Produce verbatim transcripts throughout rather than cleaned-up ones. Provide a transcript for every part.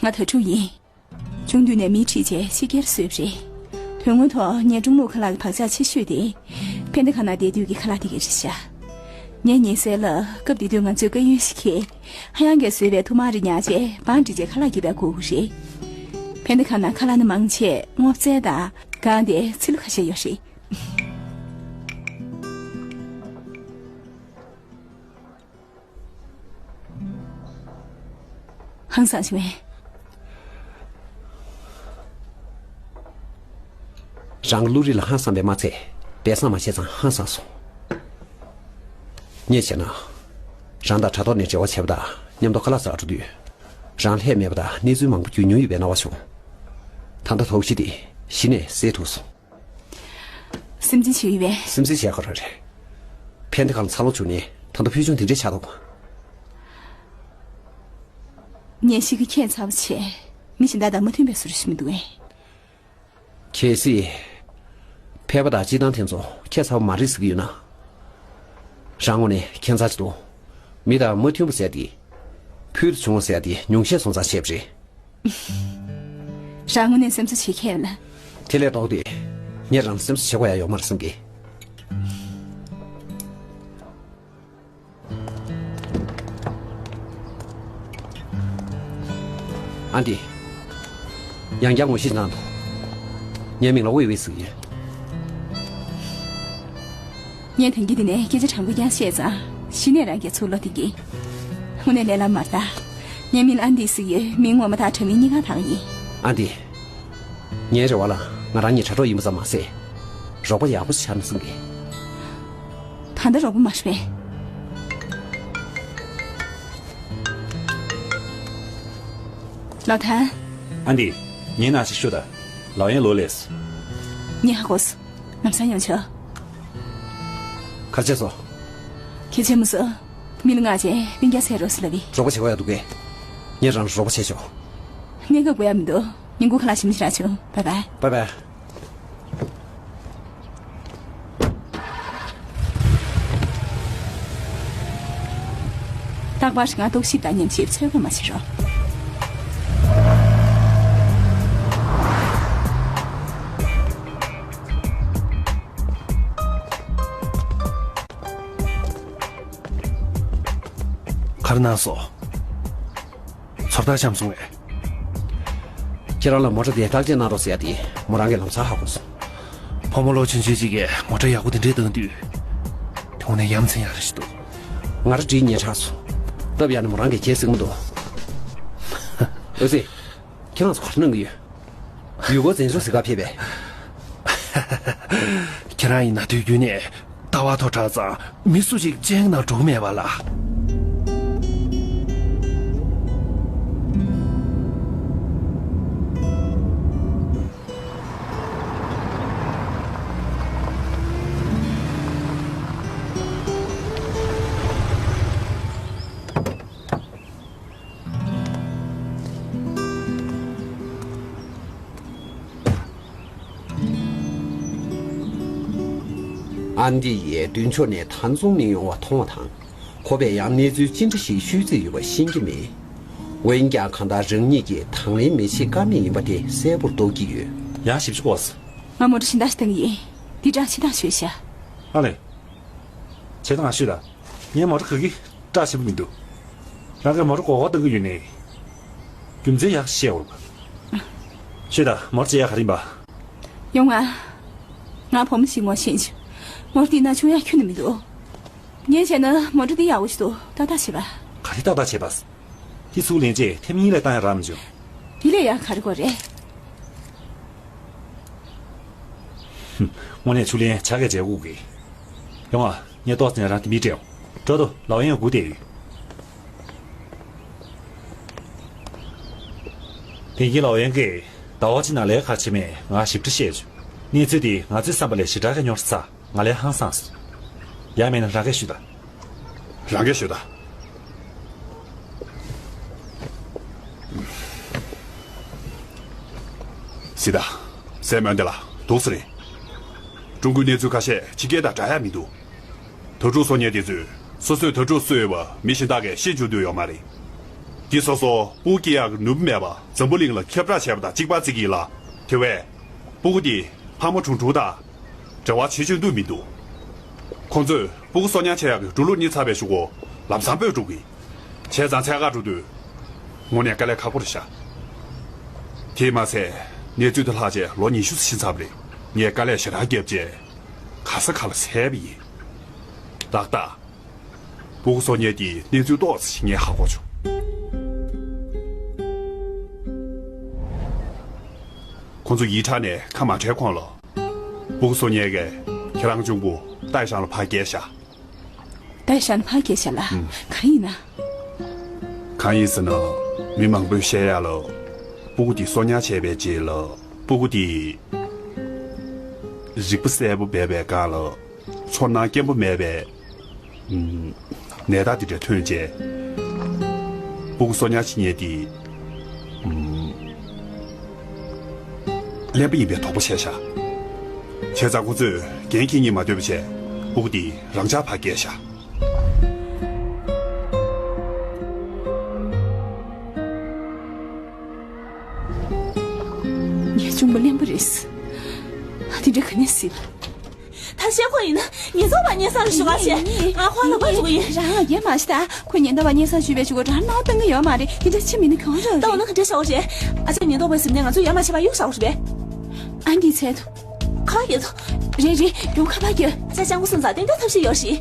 ང་དྭ་ཕྲུག་ཡིན། ཆུང་དུས་ནས་མིའི་འཁྲིས་བྱས་ཕྱི་རྒྱལ་བཟོས་པ་རེད། དོན་དངོས་ཐོག་ངའི་སྒྲུང་ལུགས་ཁ་ལག་གི་བག་ཆགས་ཆེ་ཤོས་དེ། ཕན་བདེ་ཁང་ནང་བསྡད་དུས་ཀྱི་ཁ་ལག་དེ་ག་རེད་ཤག་ངས་ཉལ་སའི་ལ་སྐབས་དེ་དུས་ང་ཚོས་དཀར་ཡོལ་ཞིག་ཁྱེར། ཧ་ཡང་གིས་བཟོས་པའི་ཐུར་མ་རེ་ཉར་བྱས་བང་སྒྲིག་བྱས་ཁ་ལག་བརྒྱབ་པའི་སྒུག་གི་རེད། ཕན་བདེ་ཁང་ནང་ཁ་ལག་ནི་མང་ཆེ་སྔོ་ཚལ་དང་སྒང་སྟེ་ཚི་ལུ་ཁ་ཤས་ཡོད་རེད། ཧང་སང་ཞིག་མེད། རང་གི་བློ་རིག་ལ་ཧང་སང་བས་མ་ཚད་སྦས་གསང་མ་བྱས་ཙང་ཧང་སངས་སོང་། ངས་བྱས་ན། རང་དང་དྲ་ཐོག་ནས་འབྲེལ་བ་བྱས་པ་དང་མཉམ་དུ་ཁ་ལག་ཟ་འགྲོ་དུས། རང་ལྷད་མེད་པ་དང་གནས་ཚུལ་མང་པོ་བརྒྱུད་མྱོང་ཡོད་པའི་སྣང་བ་བྱུང་། ད་ལྟ་དོགས་གཞི་དེ་གཞི་ནས་སེལ་ཐུབ་སོང་། སེམས་ཅན་ཞིག་ཡོད་པས། སེམས་ཅན་བྱས་ཁ་ར་རེད། ཕན་བདེ་ཁང་ལ་འཚར་ལོངས་བྱུང་ནས་ད་ལྟ་ཕུལ་བྱུང་དེ་འདྲས་ཆགས་འདུག་ངས་ཤི་གི་ཁྱད་མཚར་པོ་བྱས། མི་གཞན་དག་དང་མ་མཐུན་པའི་བཟོ་འདྲ་ཞིག་མི་འདུག་ཨེ། གལ་སྲིད། ཕལ་པ་དང་སྤྱིར་བཏང་དེ་ཚོ་ཁྱད་མཚར་པོ་མ་རེད་ཟེར་གྱི་ཡོད་ན། རང་ངོས་ནས་ཁྱད་མཚར་ཅིག་འདུག་མི་དང་མ་མཐུན་པ་ཟེར་དེ། ཕུལ་དུ་བྱུང་བ་ཟེར་དེ་ཉུང་ཤས་སོང་ཙང་བྱས་པ་རེད། རང་ངོས་ནས་སེམས་གསོ་བྱེད་མཁས་ལ། དེ་ལས་ལྡོག་སྟེ། ངས་རང་ལ་སེམས་གསོ་བྱེད་དགོས་ཡ་ཡོད་མ་རེད་བསམ་གི། ཨན་ཏི། ཡང་བསྐྱར་ངོ་ཤེས་གནང་དང་། ངའི་མིང་ལ་ཝེ་ཝེ་ཟེར་གྱི་ཡོད། ངས་ཐེངས་འདི་ནས་སྐད་ཆ་དྲང་པོ་རྐྱང་བཤད་ཙང་གཞི་ནས་རང་གིས་ཚུར་བློ་གཏད་ཀྱིས། དངོས་གནས་ལས་སླ་མ་རེད་ད། ངའི་མིང་ཨན་ཏི་ཟེར་གྱི་ཡོད། མིང་ངོ་མ་དང་དྲ་མིང་གཉིས་ཀ་དག་ཡིན། ཨན་ཏི། ངའི་རེ་བ་ལ་ང་རང་ཉིད་དྲ་གྲོགས་ཡིན་པ་ཙམ་མ་ཟད། རོགས་པ་ཡག་པོ་ཞིག་ཆགས་ན་བསམ་གི། ད་ལྟ་རོགས་པ་མ་རེད་པས། ལོ་ཐན། ཨན་ཏི། ངའི་ནང་ཞིག་ཤོག་དང་། ལའོ་ཡན་ལོ་ལེས། ངས་ཧ་གོ་སོང་། ལམ་སང་ཡོང་ཆོག་གར་བྱས་སོ། ཁྱེད་ཆེན་མོ་སོ། མི་ལ་ང་ཆེ་སྤུན་ཀྱག་ཟེར་རོགས་ཟེར་ལབ་པས། རོགས་པ་བྱེད་དགོས་ཡ་འདུག་གས། ངས་རང་ལ་རོགས་པ་བྱས་ཆོག་གནས་སྐབས་དགོས་ཡ་མི་འདུག་ངས་སྒུག་ཁ་ལག་ཞིམ་ཞིག་རག་བྱུང་། བའི་བའི། བའི་བའི། རྟག་པར་ང་རྟོག་ཞིབ་དང་ཉམས་ཞིབ་ཚོད་དཔག་མ་བྱེད་རོགས། ག་རེ་གནང་སོང་། ཚོར་ཐག་ཆོད་སོང་ངས། ཁྱེད་རང་ལ་མོ་ཊ་དེ་བརྟག་དཔྱད་གནང་རོགས་ཟེར་ཡ་དེ་མོ་རང་གིས་ལམ་སང་ཧ་གོ་སོང་། ཕོ་མོ་ལོ་ཆུང་ཆུང་གཅིག་གིས་མོ་ཊ་ཡག་པོ་དེ་འདྲས་བཏང་དུས། དངོས་གནས་ཡ་མཚན་ཡག་རེ་ཞིག་འདུག་ང་རང་འདྲིས་ཉེ་དྲགས་སོང་། སྟབས་ཡག་ནས་མོ་རང་གིས་གྱེས་སྲིད་མི་འདུག་འོད་ཟེར། ཁྱེད་རང་ཚོ་ག་རེ་གནང་གི་ཡོད། ཡུལ་སྐོར་འཛིན་བཟུང་ཟེར་ག་ཕེབས་པས། ཁྱེད་རང་ཡིན་ན་དུས་རྒྱུན་ནས་ལྟ་བ་མཐོ་དྲགས་ཙང་མི་སུ་ཞིག་སྤྱན་ནང་འགྲོ་མེད་པ་ལ། ཨན་ཏི་ཡིས་མདུན་ཕྱོགས་ནས་ཐང་ཚོང་མི་ཡོང་བ་མཐོང་བ་དང་། ཁོ་པས་ཡང་གནས་ཚུལ་ཅི་འདྲ་ཞིག་ཤོད་རྩིས་ཡོད་པ་ཤེས་ཀྱི་མེད། འོན་ཀྱང་གང་ལྟར་རང་ཉིད་ཀྱིས་དང་ལེན་མི་བྱེད་ཀ་མེད་ཡིན་པ་དེ་གསལ་པོར་རྟོགས་ཀྱི་ཡོད། ཡང་ཞིབ་ཅིག་གོ། ང་མོ་ཊ་གཞན་དག་ཞིག་བཏང་གི་ཡིན། འདི་སྦྲག་ཕྱི་ཐག་ཆོད་ཤག་ཨ་ལེ། བྱས་ཙང་ང་ཤོད་ད། ངའི་མོ་ཊ་ག་གི་སྦྲག་ཆེན་པོ་མི་འདུག་རང་གིས་མོ་ཊ་སྒོར་སྒོར་བཏང་གི་ཡོད་ནའི། རྒྱུ་མཚན་ཡག་ཤེས་འོང་། ཤོད་ད། མོ་ཊ་བྱེད་ཡག་ག་རེ་ཡིན་པ། ཡོང་ང་། ང་བུ་མོ་ཞིག་ངོ་ཤེས་བྱུང་། མོ་ཊ་འདི་ན་ཆུང་ཡག་ཁྱོན་ནས་མི་འདུག་ངས་བྱས་ན་མོ་ཊ་འདི་ཡག་པོ་ཞིག་འདུག་ཏག་ཏག་བྱེད་པ། ག་རེ་ཏག་ཏག་བྱེད་པ། འདི་ཚུར་ལེན་རྗེས་ཐེངས་གཉིས་ལས་བཏང་ཡག་རག་མི་བྱུང་། འདི་ལས་ཡག་ག་རེ་དགོས་རེད། ཧུམ། དངོས་གནས་ཆུ་ལེན་ཆ་གས་བྱས་དགོས་ཀི། ཡོང་ཨ། ངས་ཏོག་ཙམ་རང་དེ་མི་སྤྲད་འོང་། འགྲོ་དོ། ལའོ་ཡན་སྒུག་བསྡད་ཡོད། དེང་གི་ལའོ་ཡན་གྱིས་ཟླ་བ་གཅིག་ནང་ལས་ཀ་བྱེད་མེད་ང་ཞིབ་ཕྲ་བཤད་བྱུང་། གནས་ཚུལ་དེ་ང་ཚོའི་བསམ་པ་ལས་ཞེ་དྲག་གི་ཉོར་ཚ། ང་ལས་ཧང་སངས་སོང་། ཡང་མིན་ན་རང་གིས་ཞུས་དང་། རང་གིས་ཞུས་དང་། སི་ཏཱ། སྲས་མོ་འདི་ལ་འདུག་སེ་རེད། ཀྲུང་གོའི་གནས་ཚུལ་ཁ་ཤས་ཕྱི་རྒྱལ་དང་འདྲ་ཡ་མི་འདུག་དྭ་ཕྲུག་གསོ་མཁན་དེ་ཚོས་སོ་སོས་དྭ་ཕྲུག་གསོས་ཡོད་པ་མི་གཞན་དག་གིས་ཤེས་འཇུག་འདོད་ཡོད་མ་རེད། འདི་སོ་སོ་སྤུ་གུ་སྐྱེ་ཡག་གི་ནུས་པ་མེད་པ་འཛམ་བུ་གླིང་ལ་ཁྱབ་བསྒྲགས་བྱས་པ་དང་གཅིག་པ་བརྩི་གི་ཡིན་ལ། དེ་བས་སྤུ་གུ་དེ་ཕ་མ་གྲུང་གྲུང་དང་འབྲེལ་བ་བྱེད་བཅུག་འདོད་མི་འདུག་ཁོང་ཚོས་སྤུ་གུ་གསོ་ཉར་བྱེད་ཡག་གི་འགྲོ་ལུགས་རྙེད་ཚར་བའི་གཞུག་གུ་ལམ་སང་སྤོས་འགྲོ་གི། བྱས་ཙང་འཚོལ་གར་འགྲོ་དུས་དངོས་གནས་དཀའ་ལས་ཁག་པོ་རེད་ཤག་དེས་མ་ཚད་གནས་ཚུལ་དེ་ལྷག་བྱས་ལོ་ཉི་ཤུ་ཙམ་ཕྱིན་ཚར་བ་རེད། ངས་དཀའ་ལས་ཞེ་དྲག་བརྒྱབ་བྱས་ག་ས་ག་ལ་བཙལ་བ་ཡིན། ཏག་ཏག་སྤུ་གུ་གསོ་ཉར་དེའི་གནས་ཚུལ་ཏོག་ཙམ་ཞིག་ངས་ཧ་གོ་བྱུང་། ཁོང་ཚོ་ཡིག་ཕྲག་ནས་ཁ་མ་བྲལ་གོང་ལ། སྤུ་གུ་གསོ་ཉར་གྱིས་ཁྱེད་རང་གཅུང་པོ་ཏའི་ཧྲང་ལ་ཕར་བསྐྱལ་བཞག་ཏའི་ཧྲང་ལ་ཕར་བསྐྱལ་བཞག་ལ། ཨུམ། ག་རེ་ཡིན་ན། གང་ཡིན་ཟེར་ན། མི་མང་པོས་བཤད་ཡག་ལ། སྤུ་གུ་དེ་གསོ་ཉར་བྱས་པའི་རྗེས་ལ། སྤུ་གུ་དེ་རིག་པ་གསལ་པོ་མེད་པའི་སྒང་ལ། ཚོར་སྣང་སྐྱེན་པོ་མེད་པའི་ཨུམ། ནད་རྟགས་དེ་འདྲ་ཐོན་རྗེས། སྤུ་གུ་གསོ་ཉར་བྱེད་མཁན་དེ་ཨུམ། གླེན་པ་ཡིན་པའི་དོགས་པ་བྱས་ཤག་བྱས་ཙང་ཁོ་ཚོས་འགན་འཁྱེར་སྙིང་མ་འདོད་པ་བྱས། སྤུ་གུ་དེ་རང་འཇགས་ཕར་བསྐྱལ་ཤག་ངའི་གཅུང་པོ་གླེན་པ་རེད། དེ་འདྲ་ག་ནས་སྲིད། ཐ་ཤལ་ཁོ་ཡིན་ན་ཉེན་རྟོག་པ་སྙན་སེང་ཞུ་བ་བྱས། ཡིན། ཡིན། ང་ཁོ་ལ་ཡིན། ཕར་ཞུ་གི་ཡིན། རང་ལ་རྒྱབ་མ་བྱེད་ད། ཁོས་ཉེན་རྟོག་པ་སྙན་སེང་ཞུས་པའི་གཞུག་གུ་རང་སྣང་བ་གཏོང་གི་ཡོད་མ་རེད། དེ་འདྲ་བྱེད་མི་ནི་གང་རུང་རེད། ད་འོ་ན་ག་འདྲ་བྱ་བ་རེད། ཨ་ཅག་ཉེན་རྟོག་པས་ཟིན་ནས་ང་ཚོ་ཡ་མ་བྱེད་པ་གཡུག་བཞག་པ་རེད་པས། ཨ་འདིའི་ཚད་དུ། ཁ་བ་རྒྱབ་ཐུབ། རེད་རེད། རྒྱུག་ཁ་བ་རྒྱབ། ཨ་ཅག་སྤྱང་པོ་སོང་ཙང་ཏན་ཏན་ཐབས་ཤེས་ཡོད་རེད།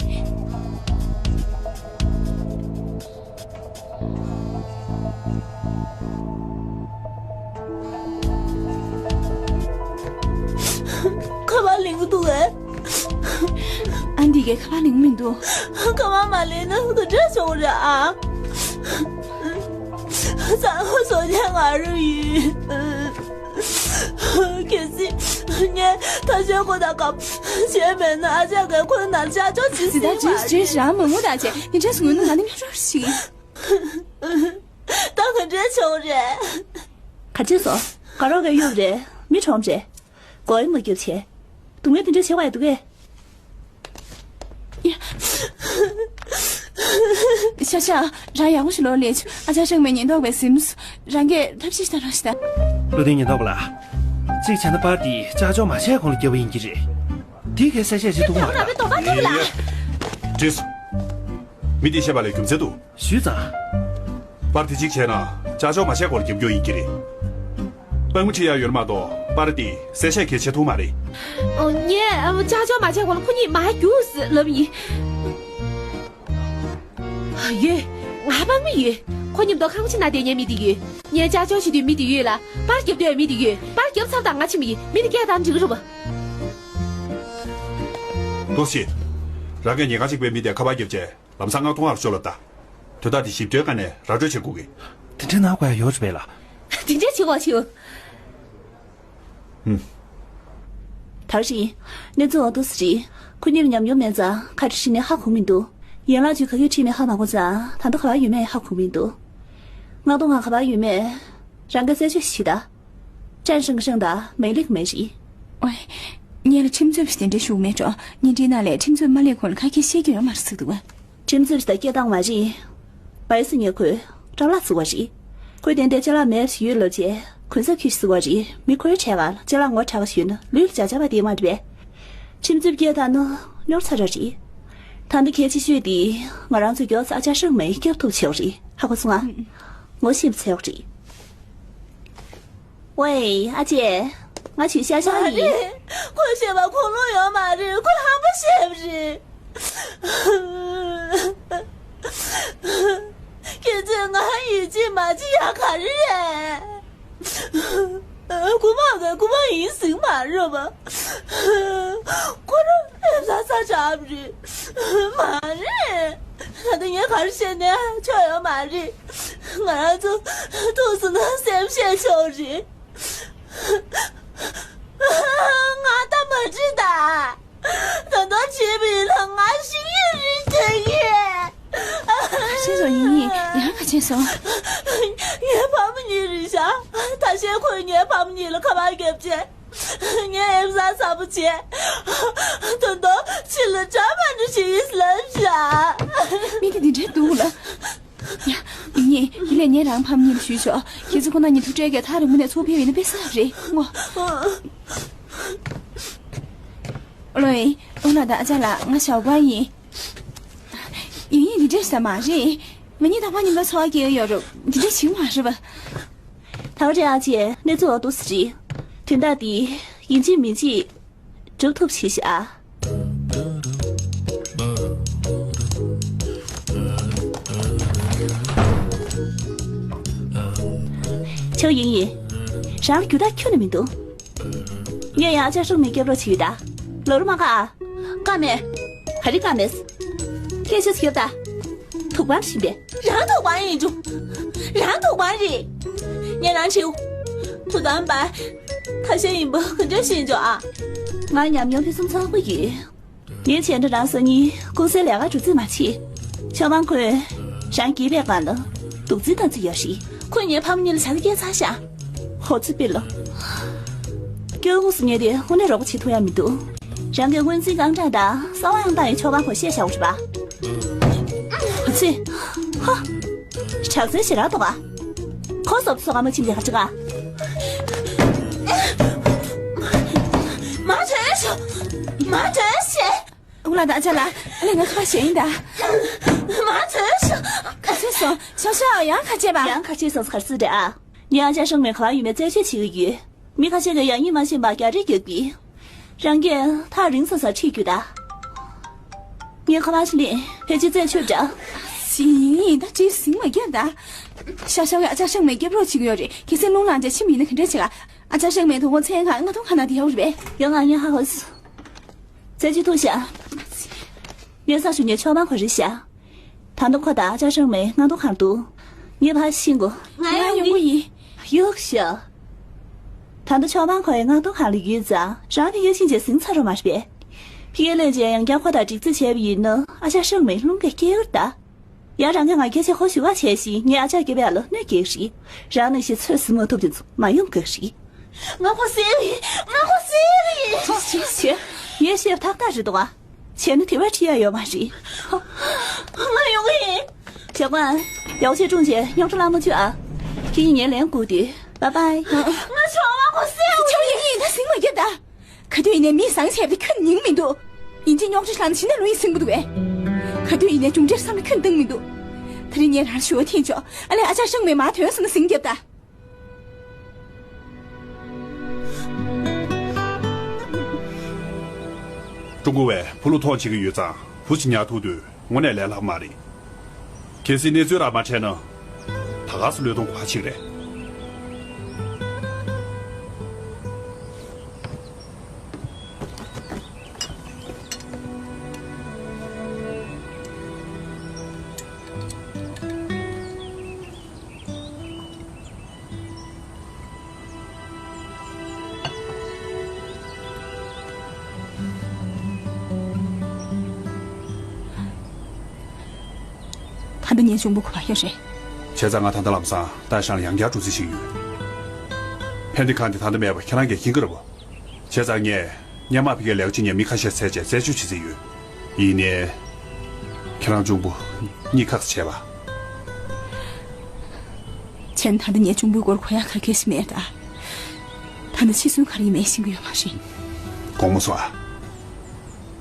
ཁ་པར་ལེན་གི་འདུག་གས། ཨ་འདི་གས་ཁ་པར་ལེན་གི་མི་འདུག་ཁ་པར་མ་ལེན་ན་ག་འདྲ་བྱུང་རེད་ཨ། ཚང་མ་བཟོ་ཉན་ང་རུ་ཡིན། གལ་སྲིད་ངས་ཐ་ཤལ་ཁོ་དང་སྐབས་བྱས་མེད་ན་ཨ་ཅག་གིས་ཁོའི་ནང་བཅའ་སྐྱོང་བྱེད་སྲིད་མ་རེད། ཇོས་ཇོས་རང་མང་པོ་དང་བྱས་ནི་འདྲ་སུ་ངོ་ནུ་ང་ནི་མྱོང་རོགས་ཞིག་ད་ག་འདྲའི་ཆུང་རེད། ག་ཅི་སོ། དགའ་རོགས་གས་གཡུག་རེད། མི་ཁྲོམ་རེད། མགོ་ཡི་མ་རྒྱབ་བྱས། སྡུག་བསྔལ་དེ་འདྲ་བྱེད་པ་ཡ་འདུག་གས། ཤ་ཤ། རང་ཡག་པོ་ཞིག་ལོག་ལས་ཆུ་ཨ་ཅག་ཤང་མའི་ཉེན་རྟོག་པས་ཟིན་སོང་། རང་གིས་ཐབས་ཤེས་ཤིག་བཏང་རོགས་ཞིག་ད། བློ་ལྡན་ཉེན་རྟོག་པ་ལགས། གཅིག་བྱས་ན་པར་འདི་ཅ་ཅོ་མ་བྱས་གོང་ལ་བརྒྱབ་པ་ཡིན་གྱི་རེད། དེ་གའི་གསལ་བཤད་བྱེད་ཐུབ་མ་རེད། ང་ཚོ་འདོད་པ་ཐོབ་ལ། བྲིས། མི་དེས་བཤད་པ་ལ་རྒྱུ་མཚན་འདུག་ཞུས་ཙང་། པར་དེ་གཅིག་བྱས་ན་ཅ་ཅོ་མ་བྱས་སྐོར་རྒྱབ་རྒྱུ་ཡིན་གྱི་རེད། དཔང་པོ་ཁྲིད་ཡ་ཡོད་མ་གཏོགས་པར་དེ་གསལ་བཤད་གལ་ཆེ་ཐུག་མ་རེད། ཨོ་ངས་ཨམ་ཅ་ཅོ་མ་བྱས་སྐོར་ཁོ་གཉིས་མ་རྒྱུགས་ལབ་ཡིན། ཡོད། ང་དཔང་པོ་ཡོད། ཁོ་མཉམ་དུ་ཁང་པ་ཕྱི་ན་བསྡད་མཁན་མི་དེ་ཡོད། ངས་ཅ་ཅོ་བྱེད་དུས་མི་དེ་ཡོད་ལ། པར་རྒྱབ་དུས་མི་དེ་ཡོད། པར་རྒྱབ་ཚར་དང་ང་ཕྱིན་པ་ཡིན། མི་དེ་སྐད་བཏང་འགྲིག་གི་རེད་པ། ཏོག་ཙི། རང་གིས་ཉེན་ཁ་ཆེ་བའི་མི་དེ་ཁ་པར་རྒྱབ་བྱས་ལམ་སང་མངགས་གཏོང་བར་ཤོག་ལབ་ད། དོན་དག་དེ་ཞིབ་ཕྲའི་སྒང་ནས་ར་སྤྲོད་བྱེད་དགོས་ཀྱི། དེ་འདྲ་གནང་དགོས་ཡ་ཡོད་རེད་པས་ལགས། དེ་འདྲ་བྱེད་དགོས་བྱེད། ཧུམ། ད་རེད། གནས་ཚུལ་འོ་ཏོག་ཙི་རེད། ཁོ་གཉིས་ལ་ཉམས་མྱོང་མེད་ཙང་ཁ་བྲལ་ནས་ཧ་གོ་མི་འདུག་ཡན་ལག་ཅུས་ག་གེ་ཁྲིད་ནས་ཧ་མ་གོ་ཙང་ད་ལྟ་ག་པར་ཡོད་མེད་ཧ་གོ་མི་འདུག་མངགས་གཏོང་ཁང་ག་པར་ཡོད་མེད་རང་གིས་རྩད་གཅོད་ཞིག་བྱེད་ད། ཀྲན་ཧྲེང་ཧྲེང་དང་མེ་ལིག་མེ་རེད། ཨོའི། ངེད་ལ་ཁྲིམས་རྩོད་པ་ཞིག་དེ་འདྲའི་ཞུགས་མེད་འགྲོ། བརྙན་འཕྲིན་ནང་ལས་ཁྲིམས་རྩོད་མ་སླེབས་གོང་ལ་ཁ་སྐད་བཤད་རྒྱུ་ཡོད་མ་རེད་ཟེར་འདུག་བ། ཁྲིམས་རྩོད་པ་ཞིག་དང་སྐད་བཏང་བ་རེད། བའི་སི་ཉེ་ཁོས་སྐྲ་ལག་བཙུགས་པ་རེད། ཁོས་དེ་འདྲའི་ཅ་ལག་མེད་ཞིག་ཡོད་ལབ་རྗེས་གུན་གསབ་ཁྱེར་ཞིག་བཙུགས་པ་རེད། མི་ཁོའི་གྲས་ཀ་ལ་ཅ་ལག་ངོ་དྲག་པ་ཞིག་ཡོད་ན་ལུས་ལ་འཇགས་འཇགས་པ་དེ་མ་རེད་པས། ཁྲིམས་རྩོད་པ་སྐད་བཏང་ན་རྙོག་ཚ་ར་རེད། ད་ལྟ་གལ་ཆེ་ཤོས་དེ་ང་རང་ཚོའི་མགྱོགས་ཙམ་ཨ་ཅག་ཧྲང་མེ་སྐྱོབ་ཐུབ་ཆོག་རེད། ཧ་གོ་སོང་ང་། ངོ་ཤེས་པ་ཆོག་རེད། ཝེ། ཨ་ཅེ། ང་ཆུ་ཤ་ཤ་ཡིན། མ་རེད། ཁོས་བཤད་པ་ཁུངས་ལུང་ཡོད་མ་རེད། ཁོས་ཧམ་པ་བཤད་པ་རེད། ཁྱེད་ཚོས་ང་ཡིད་ཆེས་མ་བྱེད་ཡ་ག་རེ་རེད། རྐུན་མ་གི་རྐུན་མ་ཡིན་ཟིག་མ་རེད་པ། ཁོ་རང་ཨེབ་ས་ས་བྱ་བ་རེད། མ་རེད། ད་ལྟ་ངས་ག་རེ་བཤད་ནས་ཆོག་ཡོད་མ་རེད། ང་རང་ཚོ་ཐུག་སོང་ན་སེམས་ཤེས་ཆོག་རེད། ང་ད་མ་འགྲིག་ད། ད་ལྟ་བྱས་པ་ཡིན་ན་ང་ཤི་ཡི་རེད་དྲན་གི། ག་བྱས་སོང་། ཡིན་ཡིན། ཡང་ག་བྱས་སོང་། ངའི་ཕ་མ་གཉིས་རེད་ཤག་ད་ཤལ་ཁོས་ངའི་ཕ་མ་གཉིས་ལ་ཁ་པར་བརྒྱབ་བྱས། ངས་ཨེབ་ས་ཚ་པོ་བྱས། ད་ལྟ་ཕྱི་ལ་གྲ་མ་འགྲོ་ཞིག་ཡིན་ལབ་ཤག་མི་དེ་འདི་འདྲའི་འདུག་ལ། ཡ། ཡིན་ཡིན། ལས་ངས་རང་ཕམ་གཉིས་ལ་ཞུས་ཆོག་ཁྱེད་ཚོ་ཁོ་ན་གཉིས་ཐུག་འཕྲད་ཀྱི་ཐག་རིང་མོ་ནས་ཚུར་ཕེབས་ཡིན་ན་དཔེ་བསགས་རེད་ངོ་། ཨོ་ལོ་ཨེ། ཨོ་ན་ད་ཨ་ཅག་ལགས་ང་ཞའོ་པ་ཡིན། ཡིན་ཡིན་འདི་འདྲས་ས་མ་རེད། ང་གཉིས་ད་ཕ་ཉིན་ལ་འཚོ་བ་སྐྱེལ་ཡོད་རུ་འདི་འདྲས་བྱེད་མ་རེད་པ། ད་བ་རེད་ཨ་ཅེ་གནས་ཚུལ་འོ་ཏོ་སི་རེད། དོན་དག་འདི་ཡིན་གཅིག་མིན་གཅིག་སྒྲུབ་ཐུབ་ཆེ་ཤག་ཨ། ཆོས་ཡིན་ཡིན། རང་རྒྱུ་དག་ཁྱོན་ནས་མི་འདུག་ངས་ཡང་ཨ་ཅག་སྲུང་མའི་སྐྱབས་རོགས་བྱེད་ཡོད་ད། ལོ་རུ་མ་ཁ་ཨ། ཀ་མེད། ག་རེ་ཀ་མེད། སྐད་ཆ་ཞིག་ད། ཐུག་པར་ཕྱིན་པས། རང་ཐུག་པར་ཡིན་འགྲོ། རང་ཐུག་པར་རེད། ངས་རང་བྱེའུ། ཐུག་དམ་པ། ཁ་ཤས་ཡིན་པ་ག་འདྲ་ཞིག་འགྲོ་ཨ། ང་ཉམས་མྱོང་ཕུན་སུམ་ཚོགས་པ་ཡོད། ངའི་བྱས་འདྲ་རང་སང་ཉིན་ཀུང་སིའི་ལས་ཀ་འགྲོ་རྩིས་མ་བྱེད། ཆོས་དབང་ཁོས་རང་སྐྱེས་པའི་སྒང་ལ་སྡུག་རྩིས་བཏང་རྩིས་ཡོད་རེད། ཁོས་ངའི་ཕ་མ་གཉིས་ལ་བྱ་དགའ་སྐྱེལ་ཚར་ཤག་ཧོ་ཙི་པི་ལོ། སྐྱོ་གུ་སུ་ཉེ་དེ་དངོས་གནས་རོགས་པ་བྱེད་ཐུབ་ཡ་མི་འདུག་རང་གི་སྔོན་རྩིས་རྐང་གྲངས་དང་གསང་བ་ཡང་བཏང་ཡོད་ཆོག་པ་ཁོ་བཤད་བཞག་འོ་རེད་པ། ཧ་ཙི། ཧ། དྲག་རྩལ་ཞེ་དྲག་འདུག་ག་ཁོ་སོབ་སོ་ག་མ་ཕྱིན་པའི་ཧ་ཅི་ག་མ་ཐོན་ཤོག་མ་ཐོན་ཤེས། ཨུ་ལ་ད་ཅ་ལ། ཨ་ལས་ང་ཁ་ཞེ་ཡིན་ད། མ་ཐོན་ཤོག་ཁ་ཤེ་སོང་ཤོག་ཤོག་ཡང་ཁ་ཆེ་བ། ཡང་ཁ་ཆེ་སོང་ཁར་སི་རེད་ཨ། ངས་ཨ་ཅག་ཧྲང་མེ་ག་བ་ཡོད་མེད་རྩད་གཅོད་བྱེད་ཀྱི་ཡོད། མི་ཁ་ཤས་ཀྱིས་ཡང་ཡིན་མ་ཤེས་པ་རྒྱ་རིགས་རྒྱག་གི། རང་གིས་ཐག་རིང་ས་སར་ཁྲིད་རྒྱུ་ད། ངས་ཁ་བ་ཞིག་ལེན་ཕལ་ཆེར་རྩད་ཆོད་འདྲ། ཞིག་ཡིན་ད་ཅི་ཟིང་མ་རྒྱབ་ད། ཤ་ཤ་བའི་ཨ་ཅག་ཧྲང་མེ་སྐྱབས་རོགས་བྱེད་ཀྱི་ཡོད་རེད་གལ་སྲིད་རླུང་ལངས་རྗེས་ཕྱིན་པ་ཡིན་ན་ག་འདྲ་བྱེད་ག་ཨ་ཅག་ཧྲང་མེ་དོ་དགོང་མཚན་གང་ང་ཐུང་ཁ་ན་དེ་ཡོད་རེད་པས། ཡང་ང་ཉ་ཧ་ཧོ་སི། རྩད་གཅོད་ཐུག་ཤག་ངས་ས་ཞུ་ཉེ་ཆོག་མ་ཁོ་རེད་ཤག་ད་ནི་ཁོ་དང་ཨ་ཅག་ཧྲང་མེ་ང་ཐུང་ཁ་ན་འདུག་ངས་ཕར་ཕྱིན་གོ་ང་ཡོང་གི་ཡིན། གཡུག་ཤོག་ད་ལྟ་ཆོག་མང་ཁོ་ཡི་མངགས་ཐོ་ཁང་ལ་ཡོད་ཙང་རང་ནི་གཡས་ཕྱིན་རྗེས་ཟིང་ཚར་རོ་མ་རེད་པས། ཕི་ཡེ་ལེན་ཅན་ཡང་བསྐྱར་ཁོ་དང་སྒྲིག་རྩིས་བྱས་པ་ཡིན་ན་ཨ་ཅག་ཧྲང་མེ་རླུང་གིས་སྐྱེལ་ཡོད་ད། ཡང་རང་གིས་ང་སྐད་ཆ་ཁོ་ཞུ་བ་བྱས་ཤིང་ངས་ཨ་ཅག་སྐྱེ་བའི་ཨ་ལོ་གནོད་སྐྱེལ་ཞིག་རང་ནི་ཞེ་ཚོད་ཟིན་མ་ཐུབ་དེ་ཚོ་མ་ཡོང་དགོས་ཤིག་ང་ཁོ་སེམས་ཡིན། ང་ཁོ་སེམས་ཡིན། ཅི་ཞིག་བྱས། ངས་བཤད་པ་ཐག་ཐག་རེད་འདུག་ཨ། བྱས་ན་དེ་བས་ཁྲི་ཡ་ཡོད་མ་རེད། ང་ཡོང་གི་ཡིན། ཞའོ་ཀོན། ཡའོ་ཆེ་ཀྲུང་ཆེ་རྙོག་དྲ་ལ་མ་འཇུ་ཨ། ཁྱེད་ཉིད་ངའི་ལན་བསྐུར་དུས། བཱའི་བཱའི། ང་ཆོ་བ་ཁོ་སེ་ཡོང་ཡིན་ད་ཟིང་མ་རྒྱབ་ད། ག་དུས་ཡིན་ནའི་མི་བཟང་བྱས་པ་དེ་ཁྱོན་ཉིང་མི་འདུག་ཡིན་གཅིག་རྙོག་དྲ་ལངས་ཕྱིན་ན་ལོས་ཡིན་ཟིང་པོ་འདུག་བས། ག་དུས་ཡིན་ནའི་གྲུང་འབྲས་བསམ་ལ་ཁྱོན་བཏང་མི་འདུག་ད་རིང་ངས་རང་ཞུ་བ་འཐེན་ཆོག་ཨ་ལས་ཨ་ཅག་ཧྲང་མེ་མ་ཐོན་སོང་ན་ཟིང་རྒྱབ་ད། ཀྲུང་གོ་བས་བུ་ལ་མཐོང་བྱེད་ཀྱི་ཡོད་ཙང་བུ་ཞིག་ཉར་ཐུབ་དུས་དངོས་གནས་ལས་སླ་པོ་མ་རེད། གལ་སྲིད་གནས་ཚུལ་རང་མ་འཕྲད་ན་ད་ག་སེ་བློས་གཏོང་དགོས་པ་ཞིག་རེད། ད་ལྟ་ངའི་གཅུང་པོ་ཁོ་ཕ་ཡོད་རེད། བྱས་ཙང་ང་ད་ལྟ་ལམ་སང་ཏའི་ཧྲང་ཡང་བསྐྱར་འགྲོ་རྩིས་བྱེད་ཀྱི་ཡོད། ཕན་བདེ་ཁང་དེ་ད་ལྟ་མེད་པ་ཁྱེད་རང་གིས་མཁྱེན་གྱི་རེད་པ། བྱས་ཙང་ངས་སྔོན་མ་ཕ་གིར་ལས་ཀ་བྱེད་མཁན་མི་ཁ་ཤས་བཙལ་བྱས་རྩད་གཅོད་བྱེད་རྩིས་ཡོད། ཡིན་ནའི། ཁྱེད་རང་གཅུང་པོ་གཉིད་ཁག་བྱས་པ། བྱས་ན་ད་ལྟ་ངའི་གཅུང་པོའི་སྐོར་གོ་ཡག་ག་གེ་ཞིག་མེད་ད། ད་ལྟ་འཆི་གསོན་ག་རེ་ཡིན་མིན་ཤེས་ཀྱི་ཡོད་མ་རེད། དགོངས་མ་ཚོམ་ཨ།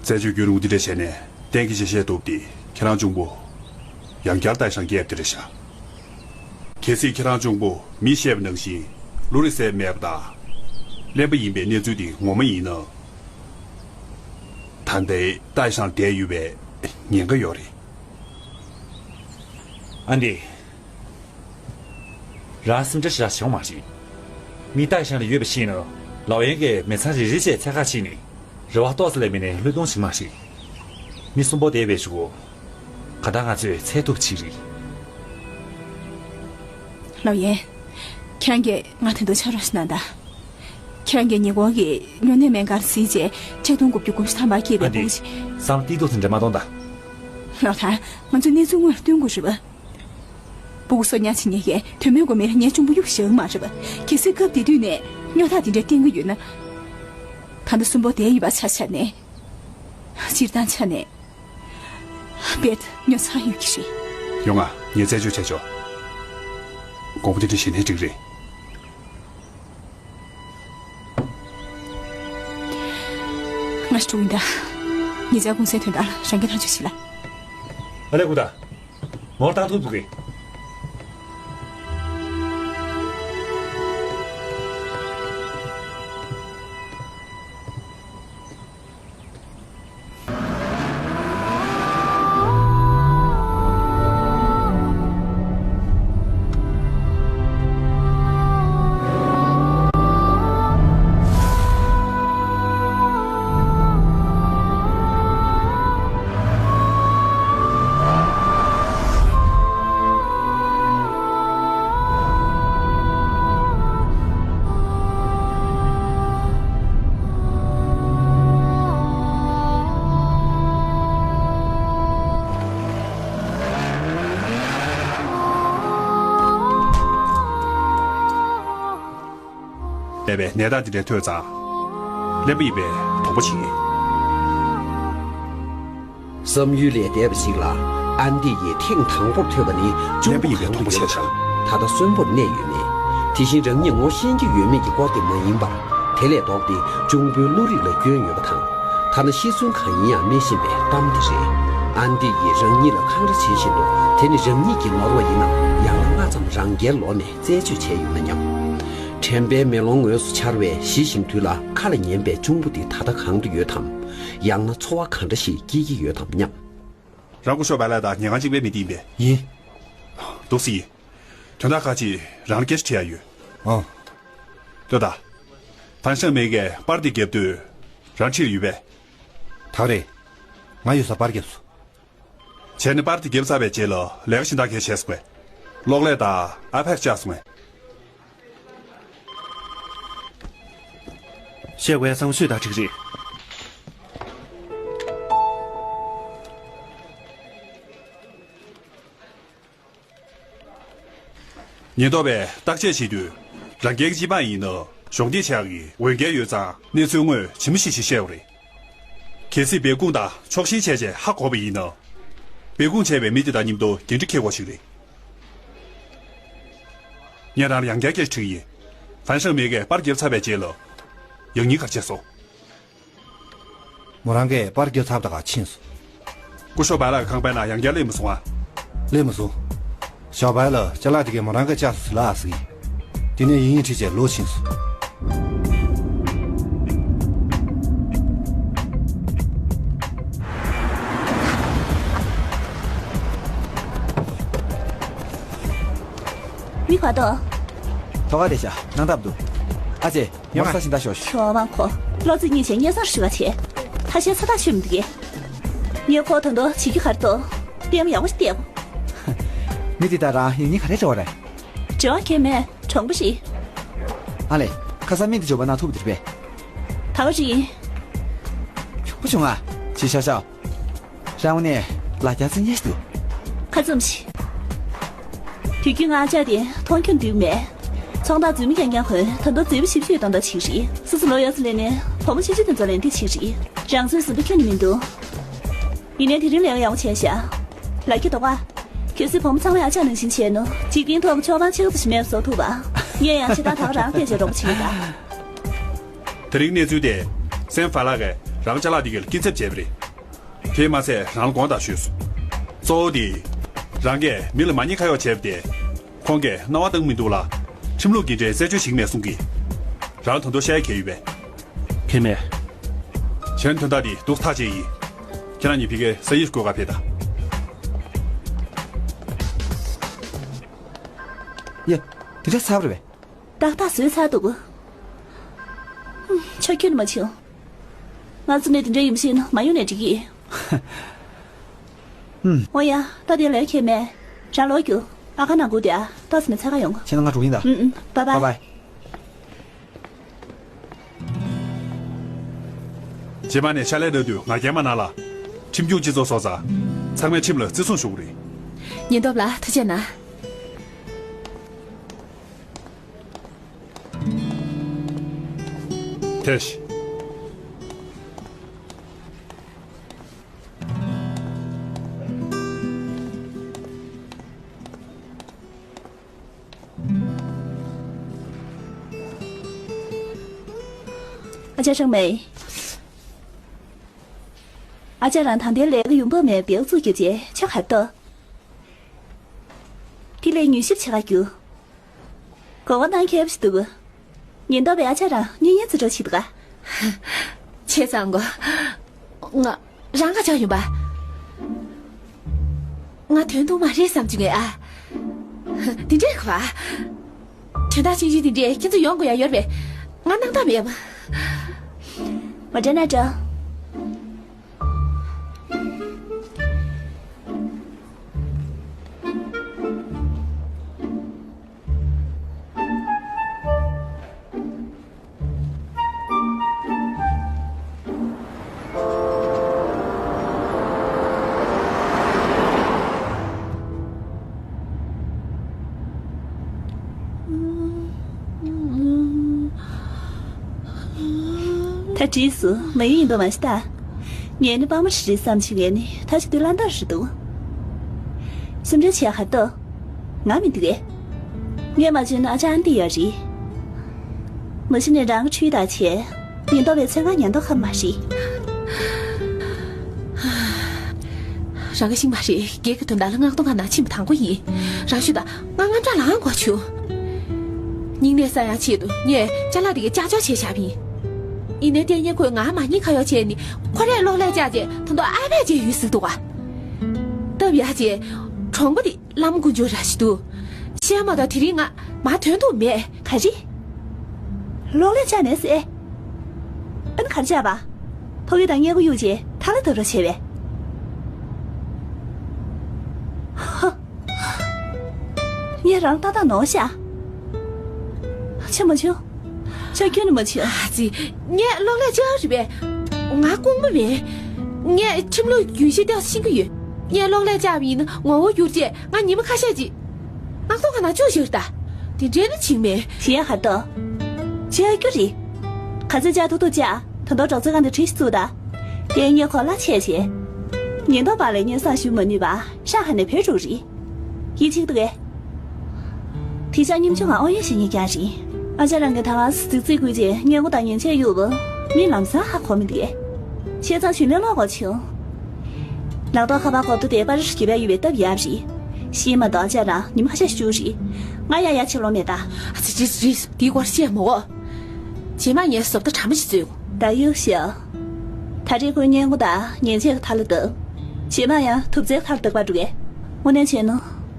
རྩད་གཅོད་བརྒྱུད་རིམ་འདི་འདྲ་བྱས་ནས་གཏན་འཁེལ་ཅིག་བཤད་ཐུབ་དེ་ཁྱེད་རང་གཅུང་པོ་ཡང་བསྐྱར་ཏའི་ཧྲང་སྐྱེལ་ཡག་དེ་རེད་ཤག་གལ་སྲིད་ཁྱེད་རང་གཅུང་པོ་མིས་བཤད་པ་ནང་བཞིན་བློ་རིག་གསལ་མེད་པ་དང་། གླེན་པ་ཡིན་པའི་གནས་ཚུལ་དེ་ངོ་མ་ཡིན་ན། ད་ལྟའི་ཏའི་ཧྲང་བསྡད་ཡོད་པའི་ཉེན་ཁ་ཡོད་རེད། ཨ་འདི། རང་སེམས་ཁྲལ་ཞེ་དྲག་བྱེད་དགོས་མ་རེད། མི་ཏའི་ཧྲང་ལ་ཡོད་པ་ཤེས་ན་ལའོ་ཡན་གྱིས་མི་ཚང་རེ་རེ་བྱས་འཚོལ་ག་ཕྱིན་ནས་རེ་བ་ཏོག་ཙམ་ལས་མེད་ནས་བློས་གཏོང་བྱེད་མ་རེད། མི་གསུམ་པོ་བསྡད་པའི་གཞུག་གུ། གང་ལྟར་ང་ཚོས་འཚོལ་ཐུབ་ཅིག་རེད། ལའོ་ཡན། ཁྱེད་རང་གིས་ང་ད་དུང་ཆ་རོགས་ཤིག་གནང་དང་། ཁྱེད་རང་གིས་ཉེ་འཁོར་གྱི་སྨྱོ་ནད་སྨན་ཁང་གཟིགས་རྗེས་ཆིག་སྟོང་དགུ་བརྒྱ་དགུ་བཅུ་ཐམ་པ་སྐྱེས་པའི་ཨ་འདི། སྤུ་གུ་ཞིག་བསམ་བློ་གཏིང་ཐུག་ཙམ་འདྲ་མ་གཏོང་དང་། ལའོ་ཐང་། ང་ཚོས་གནས་ཚུལ་དངོས་ལ་བསྟུན་དགོས་རེད་པ། སྤུ་གུ་གསོ་ཉར་བྱེད་མཁན་གྱིས་དོན་མེད་དགོས་མེད་ལ་ངའི་གཅུང་པོ་གཡུག་བཞག་མ་རེད་པ། གལ་སྲིད་སྐབས་དེ་དུས་ནས་སྨྱོ་རྟགས་དེ་འདྲ་བསྟན་གྱི་ཡོད་ན། ད་ལྟ་གསོན་པོ་བསྡད་ཡོད་པ་ཆ་བཞག་ནས། སྤྱིར་བཏང་ཆ་ནས། རྦད་དེ་སྨྱོ་ཚར་ཡོད་ཀྱི་རེད། ཡོང་ང་། ངས་རྩད་གཅོད་བྱས་ཆོག་དགོངས་པ་དེ་འདྲ་བཞེས་ནའི་འགྲིག་རེད། ང་ཞིག་འགྲོ་གི་ཡིན་ད། ཉེ་ཆར་གུང་སེང་དོན་དག་ལ་རང་སྐད་ཐག་གཅོད་བྱེད་ལ། ཨ་ལས་ཀུ་ད། ངོར་བཏང་ཐུབ་འདུག་གི། མེད་པའི་ནད་རྟགས་འདི་འདྲ་ཐོན་ཙང་། གླེན་པ་ཡིན་པའི་དོགས་པ་བྱེད་ཀྱི། བསམ་ཡུལ་ལས་འདས་པ་ཞིག་ལ། ཨན་ཏི་ཡིས་ཐེངས་དང་པོར་ཐོས་པ་ནི་གཅུང་པོ་གང་དུ་ཡོད་པ་དང་། ད་ལྟ་གསོན་པོར་གནས་ཡོད་མེད། དེ་བཞིན་རང་ཉིད་ངོ་ཤེས་ཀྱི་ཡོད་མེད་ཀྱི་སྐོར་དེ་མ་ཡིན་པར། དེ་ལས་ལྡོག་སྟེ་གཅུང་པོའི་བློ་རིག་ལ་སྐྱོན་ཡོད་པ་དང་། ཐ་ན་ཤི་གསོན་གང་ཡིན་ཡང་སྨྲེ་བཞིན་པའི་གཏམ་དེ་རེད། ཨན་ཏི་ཡིས་རང་ཉིད་ལ་འཁང་ར་བྱེད་བཞིན་དུ། དེ་ནི་རང་ཉིད་ཀྱི་ནོར་བ་ཡིན་ནམ། ཡང་ན་སྔ་ཙམ་རང་རྒྱལ་ལོག་ནས་རྩད་གཅོད་བྱས་ཡོད་ན་སྙམ། དྲན་པའི་མེ་ལོང་ངོས་སུ་འཆར་བའི་ཞི་ཞིང་དུལ་ལ་ཁ་ལ་ཉན་པའི་གཅུང་པོ་འདི་ད་ལྟ་གང་དུ་ཡོད་དམ། ཡང་ན་འཚོ་བ་གང་འདྲ་ཞིག་སྐྱེལ་གྱི་ཡོད་དམ་སྙམ། རང་སྐུ་ཞབས་བལ་ལགས་དང་ཉལ་ཁང་གཅིག་པའི་མི་དེ་ཡིན་པས། ཡིན། འདུག་སེ་ཡིན། དོན་དག་ཁག་ཅིག་རང་ལ་སྐད་ཆ་དྲི་ཡ་ཡོད། ཨང་། ལྟོས་དང་། ཕན་ཧྲང་མེ་གིས་པར་དེ་བརྒྱབ་དུས། རང་འཁྲིད་ཡོད་པས། ད་རེད། ང་ཡོད་སར་པར་བརྒྱབ་སོང་། བྱས་ན་པར་དེ་བརྒྱབ་ཚར་བའི་རྗེས་ལ་ལས་ཀ་གཞན་དག་གས་བྱས་སོང་བས། གློག་ཀླད་དང་ཨའི་པེ་ཌི་བཅག་སོང་བས། བཤད་དགོས་ཡ་ཚང་མ་ཤོད་དང་འགྲིག་རེད། ཉེན་རྟོག་པས་བརྟག་དཔྱད་བྱེད་དུས། རང་རྒྱལ་གྱི་སྤྱི་དམངས་ཡིན་ན་གཞོགས་འདེགས་བྱ་ཡག་གི་འོས་འགན་ཡོད་ཙང་གནས་ཚུལ་དངོས་ཇི་མ་ཞིག་ཞིག་བཤད་དགོས་རེད། གལ་སྲིད་སྦས་སྐུང་དང་ཕྱོགས་ཞེན་བྱས་རྗེས་ཧ་གོ་བ་ཡིན་ན། སྦས་སྐུང་བྱས་པའི་མི་དེ་དང་མཉམ་དུ་འགན་འཁྲི་འཁྱེར་དགོས་ཞིག་རེད། ངས་རང་ལ་ཡང་བསྐྱར་སྐད་ཆ་དྲི་གི་ཡིན། ཕན་ཧྲང་མེ་གིས་པར་བརྒྱབ་ཚར་བའི་རྗེས་ལ། ཡང་སྙིང་ག་རེ་བྱས་སོང་། མོ་རང་གིས་པར་བརྒྱབ་ཚར་བ་དང་ཕྱིན་སོང་། སྐུ་ཞབས་བལ་ལགས་ཁང་པའི་ནང་ཡང་བསྐྱར་སླེབས་མ་སོང་ཨ། སླེབས་མ་སོང་། ཞའོ་པའེ་ལ་ཅ་ལག་དེ་གས་མོ་རང་གིས་བཅག་སོང་ཟེར་ལབ་ཟེར་གི། དེ་ནས་ཡིན་ཡིན་ཁྲིད་བྱས་ལོག་ཕྱིན་སོང་། མི་ག་དོ། ཐོག་ཁ་དེ་ཤ་ནང་ཐབ་འདུག་ཨ་ཅེ། ཡོང་ས་ཤིང་ད་ཤོ་ཤོ། ཁྱོད་མ་ཁོ། བློ་རྩེ་གཉིས་བྱས་ངས་སར་ཞུ་བ་བྱས། ཐ་ཤལ་ཚ་ཐག་ཤོད་མི་འདུག་གས། ངས་ཁོ་ད་དུང་བྱེད་རྒྱུ་ག་རེ་འདུག་ལྟད་མོ་ཡག་པོ་ཞིག་བལྟས། མི་དེ་ད་རང་ཡིན་ནི་ག་རེ་འདྲ་བ་རེད། འབྲེལ་བ་གས་མེད་གྲོང་པ་ཞིག་ཨ་ལེ། ཁ་སང་མི་དེ་འཇོག་པ་ན་ཐུག་པ་དེ་རེད་པས། ད་བ་རེད། གྲོང་པ་བྱུང་ང་། ཅི་ཤ་ཤ། རང་ནས་ལ་རྒྱ་ཚིག་ཉེས་འདུག་ཁ་ཙམ་ཞིག་དུས་རྒྱུན་ང་ཅག་དེ་མཐོང་ཁྱོད་འདུག་མེད། ཚོང་བདག་རྫུན་མ་རྐྱང་རྐྱང་ཁོས་ད་དུང་རྫུན་མ་ཞིབ་ཞིབ་གཏོང་ད་ཆིག་རེད། སོ་སོ་ལོ་ཡོད་ས་ལས་ནས་བུ་མོ་ཆུང་ཆུང་དེ་ཚོ་ལེན་དེ་ཆིག་རེད། རང་ཚོའི་ཟིན་པ་ཁྱོན་ནས་མི་འདུག་ཡིན་ནའི་དེ་རིང་ལས་ཡག་པོ་བྱས་ཤག་ལ་ཁྱི་དོག་པ། གལ་སྲིད་བུ་མོ་ཚང་མ་ཡག་ཆ་ནང་བཞིན་བྱས་ན་འཇིག་རྟེན་ཐོག་མ་ཆོག་པ་ཆེ་ཙམ་ཞིག་མེད་བཟོ་ཐུབ་པ། ངས་ཡང་ཇི་ལྟར་ད་ག་རང་བལྟས་བྱས་རོགས་པ་བྱེད་ཀྱི་ད། དེ་རིང་གནས་ཚུལ་དེ། སེམས་ཧྥ་ལགས་ཀྱིས་རང་ཅ་ལག་འདི་གར་སྐྱིན་ཚབ་བྱས་པ་རེད། དེས་མ་ཚད་རང་ལ་དགོངས་དག་ཞུས་སོང་། གཙོ་བོ་དེ། རང་གིས་མི་ལ་མ་ཉེས་ཁ་གཡོག་བྱས་པ་དེ། ཁོང་གིས་སྣང་བ་བཏང་མི་འདུག་ལ། ཁྲིམས་ལུགས་ཀྱི་འབྲེལ་རྩད་གཅོད་བྱེད་ཀྱི་མེད་གསུང་གི། རང་ལ་ད་དུང་བཤད་ཡ་ག་ཡོད་པས། གལ་མེད། གཞན་དོན་དག་འདི་འདུག་ཐག་བཅད་ཡིན། ཁྱེད་རང་གཉིས་ཕ་གིར་ས་ཡིར་བསྐོས་ག་ཕེབས་དང་། ཡ། དེ་འདྲ་ཚར་བ་རེད་པས། ཏག་ཏག་བཟོས་ཚར་འདུག་ཧུམ། ཆ་ཁྱོན་མ་ཆེ། ང་ཚོ་ནས་དེ་འདྲ་ཡིན་ཕྱིན་མ་ཡོང་ནས་འགྲིག་གི། ཧུམ། ཨོ་ཡ། ད་དེ་ལས་ཁྱེད་མེད། རང་ལོག་རྒྱུག་ཨ་ཁ་ནང་སྒུག་དེ་ཨ། ཏོག་ཙམ་ནས་འཚོལ་ག་ཡོང་། བྱས་ན་ང་འགྲོ་ཡིན་ད། ཨུམ་ཨུམ། བཱའི་བཱའི། བཱའི་བཱའི། རྗེས་མ་ནས་ཕྱག་ལས་གནང་དུས་ང་རྒྱལ་མ་གནང་ལ། ཁྲིམས་སྐྱོང་སྤྱི་ཚོགས་སོགས་ཙང་། ཚང་མས་ཁྲིམས་ལ་བརྩི་སྲུང་ཞུ་དགོས་རེད། ཉེན་རྟོག་པ་ལགས་ཐུགས་རྗེ་གནང་། ཐེ་ཤི། ཨ་ཅག་ཧྲང་མེ། ཨ་ཅག་རང་ད་ལྟའི་ལས་ཀ་ཡོང་འབབ་མེད་པའི་ཨུ་ཚུགས་རྒྱབ་བྱས་ཆ་ག་རེ་གཏོགས། དེ་ལས་མྱུལ་ཞིབ་བྱེད་ག་རྒྱུགས། གོ་བ་གནང་མཁན་ཞིག་འདུག་ཉེན་རྟོག་པས་ཨ་ཅག་རང་གཉེན་ཉེ་ཚུལ་འགྲོ་བྱེད་འདུག་ག་ཆེ་ཚང་གོ། ང་རང་ག་ཅག་ཡོང་པ། ང་དོན་དུ་མ་རེད་བསམ་བྱུང་ངས་ཨ། དེ་འདྲས་གོ་བ། དོན་དག་ཆེ་ཆུང་དེ་འདྲས་ཁྱེད་ཚོ་ཡོང་དགོས་ཡ་ཡོད་རེད་པས། ང་སྣང་དག་མེད་པ། མ་དྲན་ན་འདྲ། ད་འགྲིག་སོང་། མ་ཡུལ་ཡིན་པ་མ་གཞི་ད། ངས་ནི་སྤང་མ་ཞིག་རེད་བསམ་བྱུང་། ངས་ནི་ད་ཅིག་དུས་ལྷ་འདར་ཞིག་འདུག་སེམས་ཁྲལ་བྱེད་ཡ་ག་རེ་འདུག་ང་མི་འདུག་གས། ངས་མ་བྱུང་ན་ཨ་ཅག་ཨན་ཏི་ཡོད་རེད། མ་གཞི་ནས་རང་གི་འཕྲུལ་དག་བྱས། ཉེན་རྟོག་པའི་མཚན་གང་ཉན་མདོག་ཁ་མ་རེད། རང་གི་ཤིང་མ་རེད། སྒེར་གྱི་དོན་དག་ལ་མངགས་གཏོང་ཁང་ནང་ཕྱིན་པ་དང་པོ་ཡིན། རང་ཤོད་དང་། ང་དངངས་སྐྲག་ལངས་དགོས་བྱུང་། སྙིང་ནད་གསོ་ཡག་ཆེད་དུ་ངས་ཅ་ལག་དེ་གའི་ལྕགས་ཀྱོག་བྱས་བཞག་པ་ཡིན། ཡིན་ནའི་ལྟས་ངན་ཁོས་ང་མ་ཉེས་ཁ་གཡོག་བྱས་ནས་ཁོ་རས་གློག་ཀླད་བཅག་རྗེས་ད་དུང་ཨ་ཕད་ཅིག་ཡོད་ཟེར་འདུག་ག་སྟབས་ཡག་ཅིག་གྲོང་པ་དེ་བླ་མ་དཀོན་མཆོག་ར་ཞིག་འདུག་བཤད་མ་གཏོགས་དེ་རིང་ང་མ་དོན་དུ་མེད། ག་རེ། གློག་ཀླད་བཅག་ནས་ཟེར། ཨ་ནི་ག་རེ་བྱས་པ། ཕ་གི་དང་མངལ་སྒོ་གཡུགས་རྗེས་ཐ་ལ་བཏབ་རོགས་བྱས་པས། ཧ། ངས་རང་ཏག་ཏག་ནོར་ཤག་ཆེ་མ་བྱུང་། ཆ་ཁྱོན་ནས་མ་བྱུང་། ཨ་ཙི། ངས་གློག་ཀླད་བཅག་རེད་པས། ང་ལྐུགས་མ་མེད། ངས་ཁྲིམས་ལུགས་རྒྱུན་ཤེས་ཏོག་ཙམ་ཤེས་ཀྱི་ཡོད། ངས་གློག་ཀླད་བཅག་པ་ཡིན་ན་ངོ་བོ་འགྱུར་རྗེས་ང་ཉི་མ་ཁ་ཤས་ཅིག་མངགས་གཏོང་ཁང་ནང་བཅུག་བཞག་རེད་ད། དེ་འདྲས་ནི་བྱེད་མེད། བྱེད་ཡ་ག་རེ་འདུག་བྱེད་ཡ་རྒྱུ་རེད། ག་ཚོད་བཅག་ཐུབ་ཐུབ་བཅག་ད་དུང་གྲོགས་ཚོའི་སྒང་དུ་བྲིས་ཤིག་བཙུགས་དང་། དེ་ངས་ཁོ་གླ་ཆད་བྱས། ཉེན་རྟོག་པ་ལ་ངས་བསང་ཞུ་མ་ནུས་པ་ཧྲང་ཧའེ་ནས་བྲོས་འགྲོ་གི་རེད། ཡིད་ཆེས་འདུག་གས། དེ་ཤག་ཉིན་ཆུང་ང་ཨོ་ཡོན་ཞིག་ཡིན་ཀྱང་རེད། ཨ་ཅག་རང་གིས་ད་ག་ཟིག་རྩིས་བརྐུས་རྗེས་སྔས་མགོ་དང་ཉེན་ཆད་གཡུགས་པ། མི་ལམ་སང་ཧ་གོ་མི་འདུག་གས། བྱས་ཙང་ཞུ་ལན་ལོག་དགོས་བྱུང་། ལག་ཐོག་ཁ་པར་གོ་བརྡ་དེ་པར་རིས་ཀྱི་བལ་ཡོད་པའི་སྟབས་ཡག་རེད། ཤེས་མ་གཏོགས་ཅག་རང་ཉི་མ་ཁ་ཤས་བཞུགས་རེད། ང་ཡ་ཡ་ཕྱིར་ལོག་མེད་ད། ཨ་ཙི། རིས་རིས། དེའི་སྐོར་བཤད་མ་དགོས། རྗེས་མ་ངས་བཟོ་ལྟ་གྲ་མ་ཞིག་བཙོས། ད་གཡུག་ཤོག་ད་རེས་ཁོའི་སྔས་མགོ་དང་ཉེན་ཆད་ཀྱི་ཐ་ལ་བཏབ། རྗེས་མ་ཡང་ཐུབ་ཚེ་ཐར་བདག་པར་འགྲོ་གས། དངོས་གནས་བྱས་ན་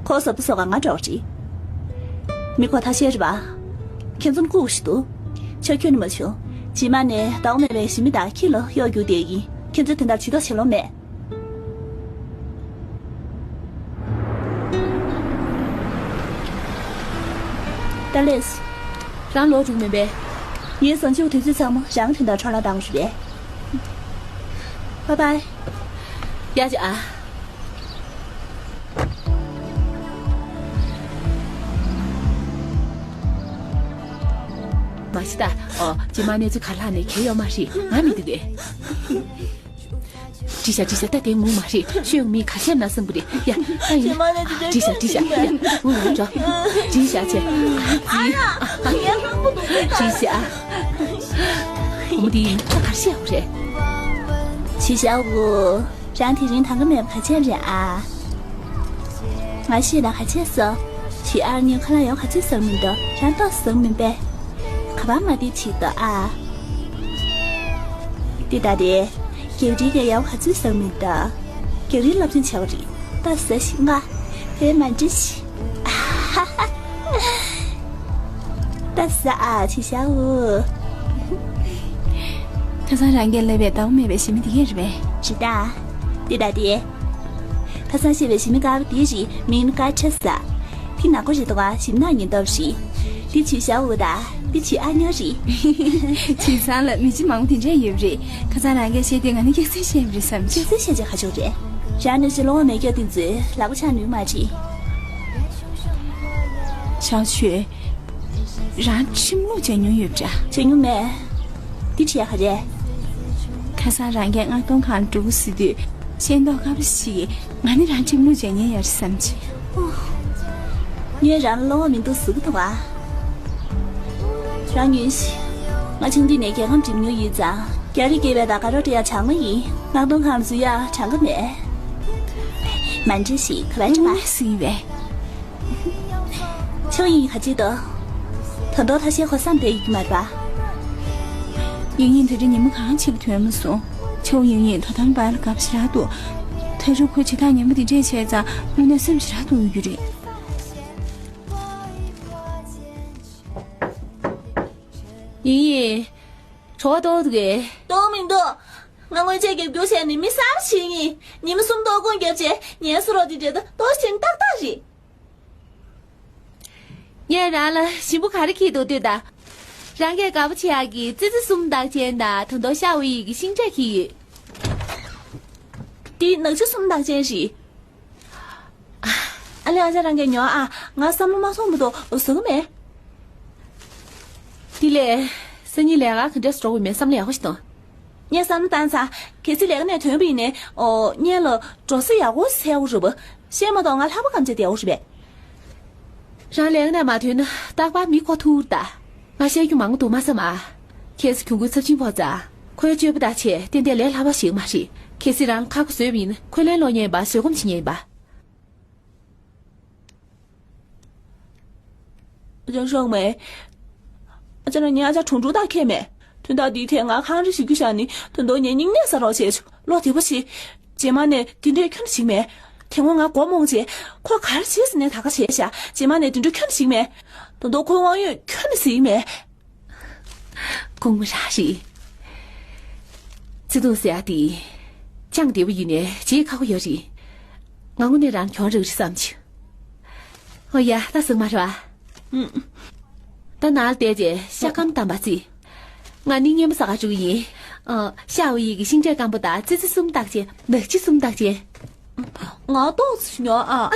ཁོ་ཟབ་ཏུ་སོགས་ང་འགྲོགས་རེད། མི་ཁོ་ཐ་ཤལ་རེད་པ། ཁྱེད་ཚོ་ལྐུགས་ཤིག་འདུག་ཆ་ཁྱོན་ནས་མ་བྱུང་། རྗེས་མ་ནས་ཟླ་བ་མེད་པའི་ཞི་མི་དང་ཁྱི་ལ་གཡོག་རྒྱུག་བསྡད་ཡིན། ཁྱེད་ཚོས་དེ་འདྲ་བྱེད་རོགས་བྱེད་ལོང་མེད། ཏཱ་ལེས། རང་ལོག་འགྲོ་མིན་པས། ངའི་བཟང་སྤྱོད་དུས་ཚོད་ཚང་མ་རང་དོན་དག་འཕྲོ་བརླག་བཏང་བ་རེད་པས། བཱའི་བཱའི། ཡ་ཅི་ཨ། མ་གཞི་ད། ཨོ། རྗེས་མ་གནས་ཚུལ་ག་ལྷག་ནས་གལ་ཡོད་མ་རེད། ང་མི་འདུག་གས། འགྲིག་ཤག་འགྲིག་ཤག་ད་དེ་ངུ་མ་རེད། ཤོད། མི་ཁ་ཤས་ན་བསམ་གི་རེད་ཡ། ཨ་ཡིན། རྗེས་མ་ནས་དེ་འདྲ། འགྲིག་ཤག་འགྲིག་ཤག་ཡ། འུ་ལ་འགྲོ། འགྲིག་ཤག་ཆེ། ཨ་ཙི། འགྲིག་ཤག་བུ་མོ་དེ་ཡིན་ད་ག་རེ་བཤད་འོ་རེད། བྱས་བཞག་འོ། རང་དེ་རིང་ཐང་ག་མེད་པ་ག་བྱས་རེད་ཨ། ང་ཤེས་ན་ག་བྱས་སོང་། ཁྱེད་ཨ་ནི་ཁ་ལག་ཡང་ག་ཚོད་ཟ་གི་མི་འདུག་རང་ཏོག་ཙམ་ཟ་གི་མིན་པས། ག་པར་མ་བསྡད་ཅིག་ཏོ་ཨ། འདི་ལྟ་སྟེ། རྒྱག་རིལ་ཡང་ག་ཚོད་ཟ་གི་མི་འདུག་རྒྱག་རིལ་རླབས་ཆེན་ཆེ་བ་རེད། ཏོག་ཙམ་ཟ་ཤིག་ང་། དེ་མ་འགྲིག་ཤི། ད་ཟ་ཨ། ཆི་ཤ་འུ། ཁ་སང་རང་གིས་ལབ་པའི་ཟླ་བ་མེད་པའི་ཞི་མི་དེ་གས་རེད་པས། རེད་ད། འདི་ལྟ་སྟེ། ཁ་སང་བཤད་པའི་ཞི་མི་དཀར་པོ་དེ་རེད། མིང་ནི་དཀར་ཆ་ཟེར། དེ་ནག་པོ་རེད་འདུག་ག་ཞིམ་ནག་ཉེན་རྟོག་རེད། དེ་ཆུ་ཤ་འུ་ད། དེ་ཆུ་ཨ་ཉོ་རེད། བྱས་ཙང་ལ་མི་ཆེ་མང་པོ་དེ་འདྲས་ཡོད་རེད། ཁ་སང་རང་གིས་བཤད་དུས་ང་ནི་སྐྱག་རྫུན་བཤད་པ་རེད་བསམ་བྱས། སྐྱག་རྫུན་བཤད་ཅེས་ཁ་ཕྱོགས་རེད། རང་ནི་ཅི་ལོང་བ་མེད་སྐྱོ་དེ་ཚོས་ལག་པ་འཆང་ནུས་མ་རེད། ཆང་ཆུ། རང་ཁྲིམས་ལུགས་བྱས་མྱོང་ཡོད་པ་འདྲ། བྱས་མྱོང་མེད། འདི་བྲིས་ཡ་ག་རེ། ཁ་སང་རང་གིས་མངགས་གཏོང་ཁང་འགྲོ་གི་ཟེར་དུས་ཤེས་མདོག་ཁ་པོ་ཞིག་གིས་ང་ནི་རང་ཁྲིམས་ལུགས་བྱས་མྱོང་ཡོད་རེད་བསམ་གྱི། ངས་རང་ལ་བློ་ཁོག་མི་འདུག་ཟེར་གི་འདུག་ག་རང་ཉོན་ཞིག་ང་ཆུང་དུས་ནས་རྒྱལ་ཁམས་འགྲིམ་མྱོང་ཡོད་ཙང་། རྒྱ་རིགས་སྐད་པའི་དང་དགའ་རབ་འདྲ་ཡ་སྦྱང་ན་ཡིན། མངགས་གཏོང་ཁང་འཛུལ་ཡ་གྲངས་ཀ་མེད། མ་འདྲེ་ཞིག་ག་བས་འདྲ་བ། སྲིད་པས། ཆོས་དབྱིངས་ག་ཅི་དོ། ད་དུང་ཐ་ཤལ་གོ་བསམ་བསྡད་ཡོད་ཀྱི་མ་རེད་པ། དབྱིངས་དབྱིངས་དེ་རིང་ཉི་མ་གང་ཕྱི་ལ་ཐོན་མ་སོང་། ཆོས་དབྱིངས་དབྱིངས་དོ་དམ་པ་ལ་དགའ་པོ་ཞེ་དྲག་འདུག་ད་རུང་ཁོས་བྱེད་སྟངས་ངན་པ་འདི་འདྲས་བྱས་ཙང་དངོས་གནས་སེམས་ཞེ་དྲག་སྡུག་ཡོད་ཀྱི་རེད། ཡིན་ཡིན། གྲོད་པ་ལྟོགས་འདུག་གས། ལྟོགས་མི་འདུག་ང་དངོས་ཆས་རྒྱབ་སྐྱོར་བྱས་ནས་མི་གསར་བྱེད་ཡིན། ཉི་མ་གསུམ་ལྟོགས་སྐོམ་བརྒྱབ་བྱས་ངའི་གསོ་རོགས་དེ་འདྲ་ད་ལྟོགས་ཤི་ཏག་ཏག་རེད། ངས་རང་ལ་ཞིམ་པོ་ག་རེ་འཁྱེར་འདུག་ལྟོས་དང་། རང་གིས་དགའ་པོ་བྱེད་ཡག་གི་ཙི་ཙི་གསུམ་རྟགས་ཅན་དང་ད་དུང་ཤ་འུ་ཡིག་གི་ཤིང་འབྲས་འཁྱེར་ཡོད། འདི་ནག་ཆུ་གསུམ་རྟགས་ཅན་རེད། ཨ་ལས། ཨ་ཅག་རང་གིས་ཉོ་ཨ། ང་བསམ་བློ་མ་སོང་བར་དུ་ཟ་གི་མེད། དེ་ལས་སང་ཉིན་ལས་ཀ་ག་འདྲས་འགྲོ་དགོས་མེད་བསམ་བློ་ཡག་པོ་ཞིག་གཏོང་། ངས་བསམ་བློ་བཏང་ཚར། གལ་སྲིད་ལས་ཀ་ནས་ཐོན་པ་ཡིན་ནའི། ཨོ། སྔོན་ལ་འགྲོ་ས་ཡག་པོ་གསལ་པོ་རེད་པ། ཤེས་མ་གཏོགས་ང་ལྷག་པ་སྐམ་ཆ་བསྡད་ཡག་པོ་རེད་པས། རང་ལས་ཀ་ནས་མ་ཐོན་ན་རྟག་པར་མི་ཁོ་ཐུག་ད། ང་བཤད་རྒྱུ་མང་པོ་འདུག་མ་བསམ་ཨ། ཁྱེད་ཚོ་གྱོང་གུན་ཚབས་ཆེན་ཕོག་ཙང་། ཁོའི་སྤྱོད་པ་དང་བྱས་ཏན་ཏན་ལས་སླ་པོ་ཞིག་མ་རེད། གལ་སྲིད་རང་ཁ་ཁོ་བཟོས་པ་ཡིན་ན་ཁོས་ལན་སློག་མཁན་ཡིན་པ། བཟོད་སྒོམ་བྱེད་མཁན་ཡིན་པ། ཨ་ཅག་ཤོག་མེ། ཨ་ཅག་ན་ངའི་ཨ་ཅག་གྲུང་གྲུང་དག་ཁྱེད་མེད། དོན་དག་འདིའི་ཐད་ང་གང་རེ་ཞིག་རྒྱུ་བཞག་ནི་དོན་དུ་ངའི་སྙིང་ནད་ས་རོགས་བྱས་ཆོག་བློ་བདེ་པོ་བྱེད། རྗེས་མ་ནས་འདི་འདྲས་ཁྱོན་ནས་བྱེད་མེད། དེ་སྔོན་ང་མགོ་རྨོངས་བྱས་ཁོས་ག་རེ་བྱས་ཟེར་ནས་ད་ག་བྱས་བཞག་རྗེས་མ་ནས་འདི་འདྲས་ཁྱོན་ནས་བྱེད་མེད། དོན་དུ་ཁོའི་དབང་ཡོད་ཁྱོན་ནས་ཟིན་མེད། དགོངས་པ་རང་རེད། བརྩེ་དུང་ཟེར་ཡ་དེ། ཅང་བདེ་པོ་ཡིན་ནའི་བརྗེད་ཁག་པོ་ཡོད་རེད། ང་དངོས་གནས་རང་གྱོང་རག་རེད་བསམ་བྱུང་། ཨོ་ཡ། ད་ཟེར་མ་རེད་བ། ཨུམ། ད་ནང་ལ་བསྡད་རྗེས་ཤ་སྐམ་བཏང་བ་རྩིས། ང་ནི་སྔོན་མ་ཟ་ག་འགྲོ་གི་ཡིན། ཨ། ཤ་འུ་ཡིག་གི་ཤིང་འབྲས་སྐམ་པོ་དང་ཙི་ཙི་གསུམ་རྟགས་ཅན། ནག་ཆུ་གསུམ་རྟགས་ཅན། ང་ཏོག་ཙམ་ཉོ་ཨ།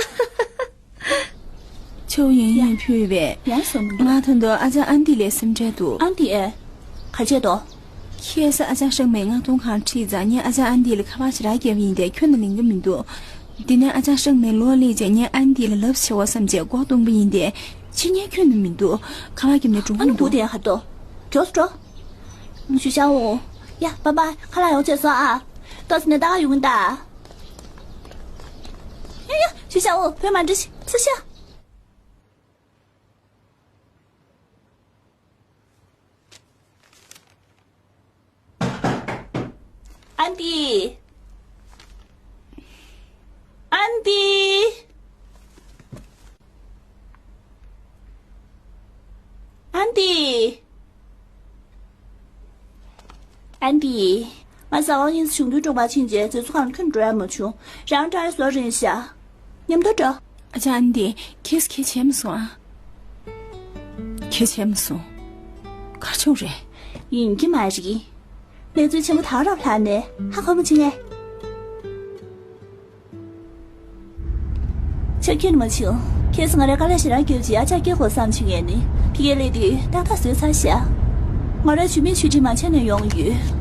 ཆོས་དབྱིངས་དབྱིངས་ཕུལ་བས། ཡང་སོང་གི། ང་ད་དུང་ཨ་ཅག་ཨན་ཏི་ལ་སེམས་ཁྲལ་འདུག་ཨན་ཏི་ཨེ། ག་བྱས་དོ། ཁྱེད་ས་ཨ་ཅག་ཧྲང་མའི་མངགས་གཏོང་ཁང་ཁྲིད་ཙང་ངས་ཨ་ཅག་ཨན་ཏི་ལ་ཁ་པར་ཞེ་དྲག་བརྒྱབ་ཡིན་ཏེ་ཁྱོན་ནས་ལེན་གི་མི་འདུག་དེ་ནས་ཨ་ཅག་ཧྲང་མའི་ལོག་སླེབས་རྗེས་ངས་ཨན་ཏི་ལ་ལབ་བྱེད་འོ་བསམ་བྱས་མགོ་སྟོང་པོ་ཡིན་ཏེ། ཕྱི་ཉལ་ཁྱོན་ནས་མི་འདུག་ཁ་པར་བརྒྱབ་ནས་འགྲོ་གི་ཨ་ནི་མི་འདུག་སྒུག་དེ་ཧ་ཏོ། མགྱོགས་སུ་འགྲོ། ཞུ་ཤ་འོ། ཡ། པ་པ། ཁ་ལག་ཡོང་བྱས་སོང་ཨ། ཏོག་ཙམ་ནས་ད་ག་ཡོང་གི་ད། ཡ་ཡ། ཞུ་ཤ་འོ། བོད་མ་འདྲི་ཤི་ཚུ་ཤ། ཨན་ཏི། ཨན་ཏི། ཨན་ཏི། ཨན་ཏི། ང་ཟ་ཁང་གཉིས་སུ་གཞུང་དོན་དྲུང་པ་ཕྱིན་རྗེས་མཛོད་ཚུགས་ཁང་ལ་ཁྱོན་འགྲོ་ཡ་མ་བྱུང་། རང་འདྲ་བཟོ་རིན་ཤ། མཉམ་དུ་འགྲོ། ཨ་ཅག་ཨན་ཏི། ཁྱེད་ཁྱེད་བྱས་མ་སོང་ཨ། ཁྱེད་བྱས་མ་སོང་། གར་ཆུང་རེད། ཡིན་གྱི་མ་རེད། གནས་ཚུལ་ཆེན་པོ་ད་རབ་ལྷག་ནས་ཧ་གོ་མ་བྱུང་ངས། ཆ་རྐྱེན་མ་བྱུང་། ཁྱེད་ཚོ་ང་རའི་དཀའ་ལས་ཞེ་དྲག་བརྒྱབ་ཀྱིས་ཨ་ཅག་སྐྱེལ་དགོས་བསམ་བྱུང་ངས་ནི། ཕ་གིར་སླེབས་དུས་ཏག་ཏག་བཟོས་ཚར་ཤག་ང་རའི་ཇུས་མེད་ཆུས་ཁྲིད་མ་བྱས་ནས་ཡོང་ཡོད།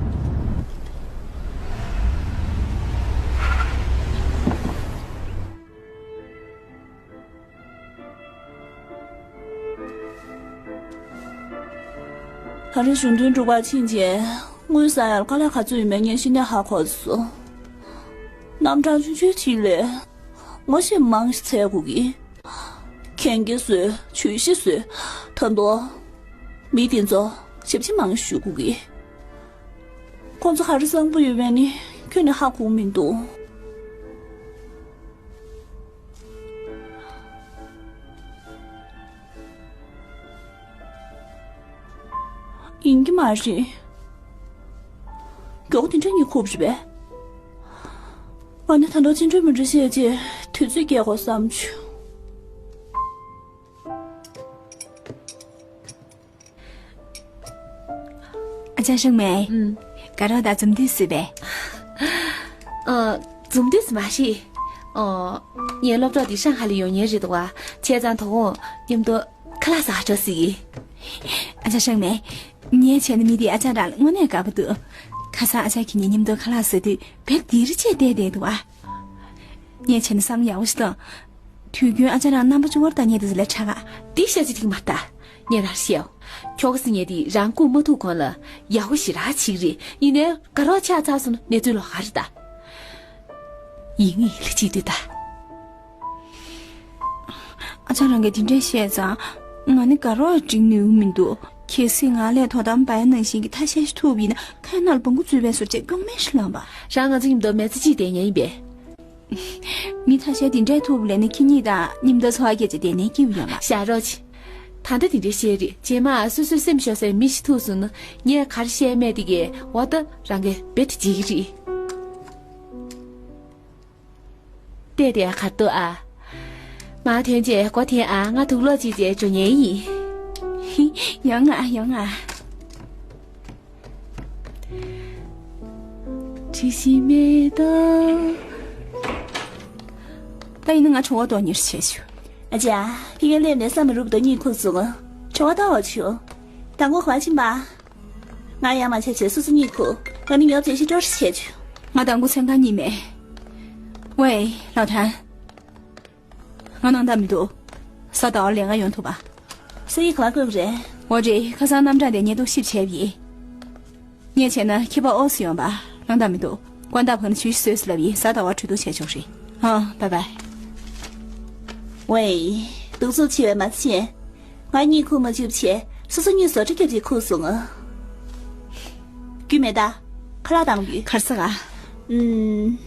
ད་རེས་གཞུང་དོན་དྲུག་པར་ཕྱིན་རྗེས་དངུལ་ཟ་ཡར་དཀའ་ལས་ག་ཚོད་ཡོད་མེད་ངས་གཞི་ནས་ཧ་གོ་སོང་། རྣམ་གྲངས་ཆུང་ཆུང་ཅིག་ལས་ངོ་ཤེས་མང་ཞིག་འཚོལ་དགོས་ཀྱི། གན་རྒྱ་བཟོས། ཇུས་གཞི་བཟོས། ད་དུང་མི་དེ་ཚོ་ཞབས་ཕྱི་མང་ཞིག་ཞུ་དགོས་ཀྱི། ཁོང་ཚོ་ག་རེ་བཟང་པོ་ཡོད་མེད་ནི་ཁྱོན་ནས་ཧ་གོ་མི་འདུག་ཡིན་གྱི་མ་རེད། མགྱོགས་དེ་འདྲ་ཉི་ཁུག་རེད་པས། ང་ནི་ད་དུང་ཅི་འདྲ་མི་འདྲ་བཤད་རྗེས་དུས་ཚོད་སྐྱེལ་དགོས་བསམ་བྱུང་། ཨ་ཅག་ཧྲང་མེ། ཨུམ། དགའ་རོགས་དང་འཛོམས་དུས་སུ་བས། ཨ། འཛོམས་དུས་སུ་མ་ཤེས། ཨ། ངའི་སློབ་གྲོགས་དེ་ཧྲང་ཧའེ་ལ་ཡོང་མཁན་རེད་འདུག་བ། བྱས་ཙང་དོ་དགོང་མཉམ་དུ་ཁ་ལག་ཟ་ག་འགྲོ་སྲིད་ཀྱི། ཨ་ཅག་ཧྲང་མེ། ངས་བྱས་ན་མི་དེས་ཨ་ཅག་རང་ལ་དངོས་གནས་དགའ་པོ་འདུག་ཁ་སང་ཨ་ཅག་གིས་ངེད་མཉམ་དུ་ཁ་ལག་ཟ་དུས་བེར་དིར་བྱས་བསྡད་བསྡད་འདུག་བ། ངས་བྱས་ན་བསམ་ཡག་པོ་ཞིག་བཏང་། དུས་རྒྱུན་ཨ་ཅག་རང་རྣམ་པ་ཅུང་བར་ལྟ་ཉེ་དུ་ལས་དྲག་ག་འདི་ཤ་ཅི་ཐིག་མ་ལྟ། ངས་རང་བཤད། ཁྱོ་ག་སི་ཉེ་དི་རང་སྐུ་མ་ཐུག་གོང་ལ་ཡག་པོ་ཞེ་དྲག་ཅིག་རེད། ཡིན་ནའི་དགའ་རོགས་ཆགས་ཚར་སོང་ན་གནས་ཚུལ་ལོག་ག་རེད་ད། ཡིན་ངེས་ལ་ཅིག་ལྟོས་ད། ཨ་ཅག་རང་གིས་དེ་འདྲས་བཤད་ཙང་། ང་ནི་དགའ་རོགས་འགྲིག་ནུས་མི་འདུག་གལ་སྲིད་ང་ལས་དོ་དམ་པ་ནང་བཞིན་གྱི་ཐ་ཤལ་ཞིག་ཐུག་པ་ཡིན་ན་ཁ་ནང་ལ་བོང་གུ་འཛུལ་བའི་བཟོ་བྱས་གྱོང་མེད་ཞིག་ལངས་པ། རང་ང་ཚོ་མཉམ་དུ་མེ་ཚ་གཅིག་བསྡད་ཉན་ཡིན་པས། མི་ཐ་ཤལ་དེ་འདྲས་ཐུག་པ་ལས་ནི་ཁྱེད་གཉིས་དང་མཉམ་དུ་འཚོ་བ་སྐྱེལ་བྱས་བསྡད་ནས་སྐྱིད་པོ་ཡོད་མ། བཞག་རོགས་བྱེད། ད་ལྟ་དེ་འདྲས་བཤད་རེད། རྗེས་མ་སོ་སོའི་སེམས་ཤོར་སའི་མི་ཞིག་ཐུག་སོང་ན་ངས་ག་རེ་བཤད་མེད་དེ་གས་འོ་ད་རང་གིས་རྦད་དེ་བརྗེད་ཀྱི་རེད། བལྟས་བལྟས་གར་འདུག་ཨ། མ་ཐོན་རྗེས་སྒོ་འཐེན་ཨ། ང་དུག་ལོག་བྱས་རྗེས་འགྲོ་ཉན་ཡིན། ཡོང་ང་ཡོང་ང་། དྲི་ཞིམ་མེ་ཏོག་ད་ཡིན་ན་ང་བྲོ་བ་གཏོང་ཉེར་བྱས་ཆུ། ཨ་ཅག་ཕ་གིར་སླེབས་ནས་ས་མ་རུབ་དོ་གཉིད་ཁུག་སོང་ང་། བྲོ་བ་གཏོང་བ་ཆུ། དང་པོ་ག་བ་ཕྱིན་པ། ང་ཡར་མ་ཆ་བྱས་སོ་སོ་གཉིད་ཁུག་ང་ནི་ཉོབ་བྱས་ཤི་སྤྲོར་བྱས་ཆུ། ང་དང་པོ་མཚན་གང་གཉིད་མེད། ཝེ། ལའོ་ཐན། ང་ནང་ད་མི་འདུག་གཟའ་ཟླ་བར་ལས་ང་ཡོང་ཐུབ་པ། སང་ཉིན་ག་ལ་དགོས་རེད། འོ་རེད། ཁ་སང་རྣམ་གྲངས་དེ་ཉེ་དུ་ཞིབ་བྱས་པ་ཡིན། ངས་བྱས་ན་ཁྱི་པ་ཨོ་སི་ཡོང་པ། ནང་ད་མི་འདུག་དཀོན་ཐག་བབས་ན་ཆུ་ཤི་བཟོས་སུ་ལབ་ཡིན། གཟའ་ཟླ་བར་གྲོས་བསྡུར་བྱས་ཆོག་རེད། ཧང་། བའི་བའི། ཝེ། གདུག་རྩུབ་ཆེ་བའི་མ་ཚད། ང་གཉིད་ཁུག་མ་བཅུག་བྱས་སོ་སོ་གཉིད་བཟོ་གྲྭ་སྐྱབས་ཀྱིས་ཁུག་སོང་ང་། རྒྱུས་མེད་ད། ཁ་ལག་བཏང་ཡོད། གར་ས་ག་ཨུམ།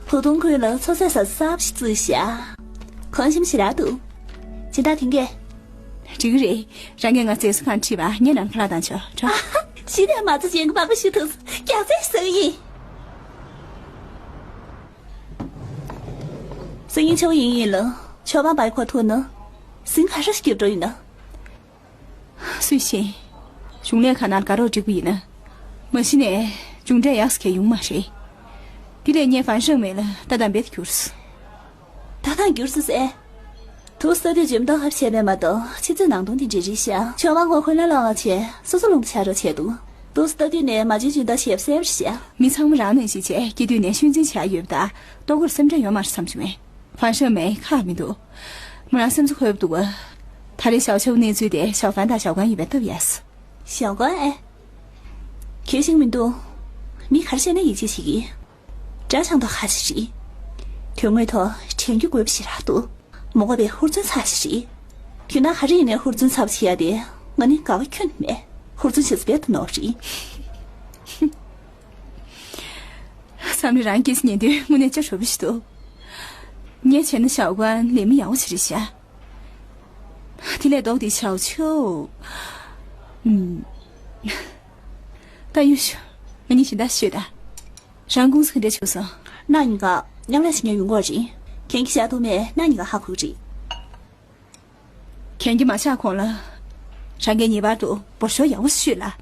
བུ་ཐུང་ཁོས་ལ་ཚོ་ཚད་ས་གསར་ཞིག་བཙུགས་ཤག་གོང་ཞིམ་ཞེ་དྲག་འདུག་སྦྱིན་བདག་དེང་གས། འགྲིག་གི་རེད། རང་གིས་ང་རྗེས་སུ་གང་ཁྲིད་པ་ངས་རང་ཁ་ལག་བཏང་ཆོག་གྲོ། གཞི་ནས་མ་ཚོ་ཅན་གྱི་པགས་པ་ཞིག་ཐུག་རྒྱག་རྩེ་ཟེར་གི་ཡིན། སང་ཉིན་ཆོག་ཡིན་ཡིན་ལ་ཆོག་པ་བའི་ཁོ་ཐུག་ན། སིང་ག་ར་སྐྱིད་འགྲོ་ཡིན་ན། སུས་ཤེས། གཞུང་ལས་ཁང་ནང་དགའ་རོགས་འགྲིག་པ་ཡིན་ན། མ་གཞི་ནས་མཇུག་འབྲས་ཡག་ས་གང་ཡོང་མ་རེད། དེ་ལས་ངས་ཧྥན་ཧྲང་མེ་ལ་ལྟ་སྟངས་རྦད་དེ་བསྒྱུར་སོང་། ད་ཐང་བསྒྱུར་སོང་ཟེར། དུ་ས་དུས་འཇིམ་དང་ཧབ་བྱས་པས་མ་གཏོགས་ཕྱི་ཚོད་ནང་དོན་དེ་འདྲ་རེད་ཤག་ཆོག་མ་ངོ་ཁོ་ལ་ལོག་བྱས་སོ་སོ་ལུང་པ་ཆ་རོགས་བྱས་འདུག་དུ་ས་དུས་ནས་མ་བྱོན་བྱོན་ད་ཞེབ་གསལ་བར་བཤད། མི་ཚང་མ་རང་ནང་བཞིན་བྱས་སྐྱེ་དུས་ནས་ཤུལ་འཛིན་བྱས་ཡོད་པ་ད་ལྟོ་གོས་སེམས་ཁྲལ་ཡོད་མ་རེད་བསམ་བྱུང་ངས། ཧྥན་ཧྲན་མེ་ཁག་མི་འདུག་མོ་རང་སེམས་ཚོ་ཁོལ་བ་འདུག་ག་ད་རེས་ཞའོ་ཆའོ་གནས་ཚུལ་དེ་ཞའོ་ཧྥན་དང་ཞའོ་ཀན་ཡིན་པའི་སྟབས་ཡག་སོང་། ཞའོ་ཀན་ཨེ། གལ་ཤིང་མི་འདུག་མི་ག་རེ་བཤད་ན་ཡིད་ཆེས་བྱེད་ཀྱི། དགྲ་བྱང་དུ་ཁ་ཤས་རེད། དོན་དངོས་ཐོག་དྲན་རྒྱུ་དགོས་པ་ཞེ་དྲག་འདུག་མོ་ག་པའི་ཧུར་བརྩོན་ཚ་ཞིག་རེད། དུས་ན་ག་རེ་ཡིན་ནའི་ཧུར་བརྩོན་ཚ་བ་བྱེད་ཡ་དེ་ང་ནི་དགའ་བ་ཁྱོན་ནས་མེད། ཧུར་བརྩོན་བྱེད་ས་རྦད་དེ་ནོར་རེད། བསམ་བློ་རང་སྐྱེས་སུ་ཉན་དུས་དངོས་གནས་ལྕགས་ཧྲོལ་པོ་ཞིག་འདུག་ངས་བྱས་ན་ཞའོ་ཀན་ལས་མི་ཡག་པོ་ཞིག་རེད་ཤག་དེ་ལས་ལྡོག་སྟེ་ཞའོ་ཆའོ། ཨུམ། ད་ཡུལ་ཤོག་ང་གཉིས་གཞན་དག་ཤོད་ད། རང་ཀུང་སི་ག་འདྲ་བྱུང་སོང་། གནངས་ཉིན་ཀ་མཉམ་ལས་བྱེད་མཁན་ཡོང་གི་རེད། གན་གྱིས་བཞག་ཐུབ་མེད། གནངས་ཉིན་ཀ་ཧ་གོ་གི་རེད། གན་གྱིས་མ་བཞག་གོང་ལ། རང་གིས་ངེས་པར་དུ་འབོར་ཤོག་ཡག་པོ་ཞིག་ཤོད་ལ།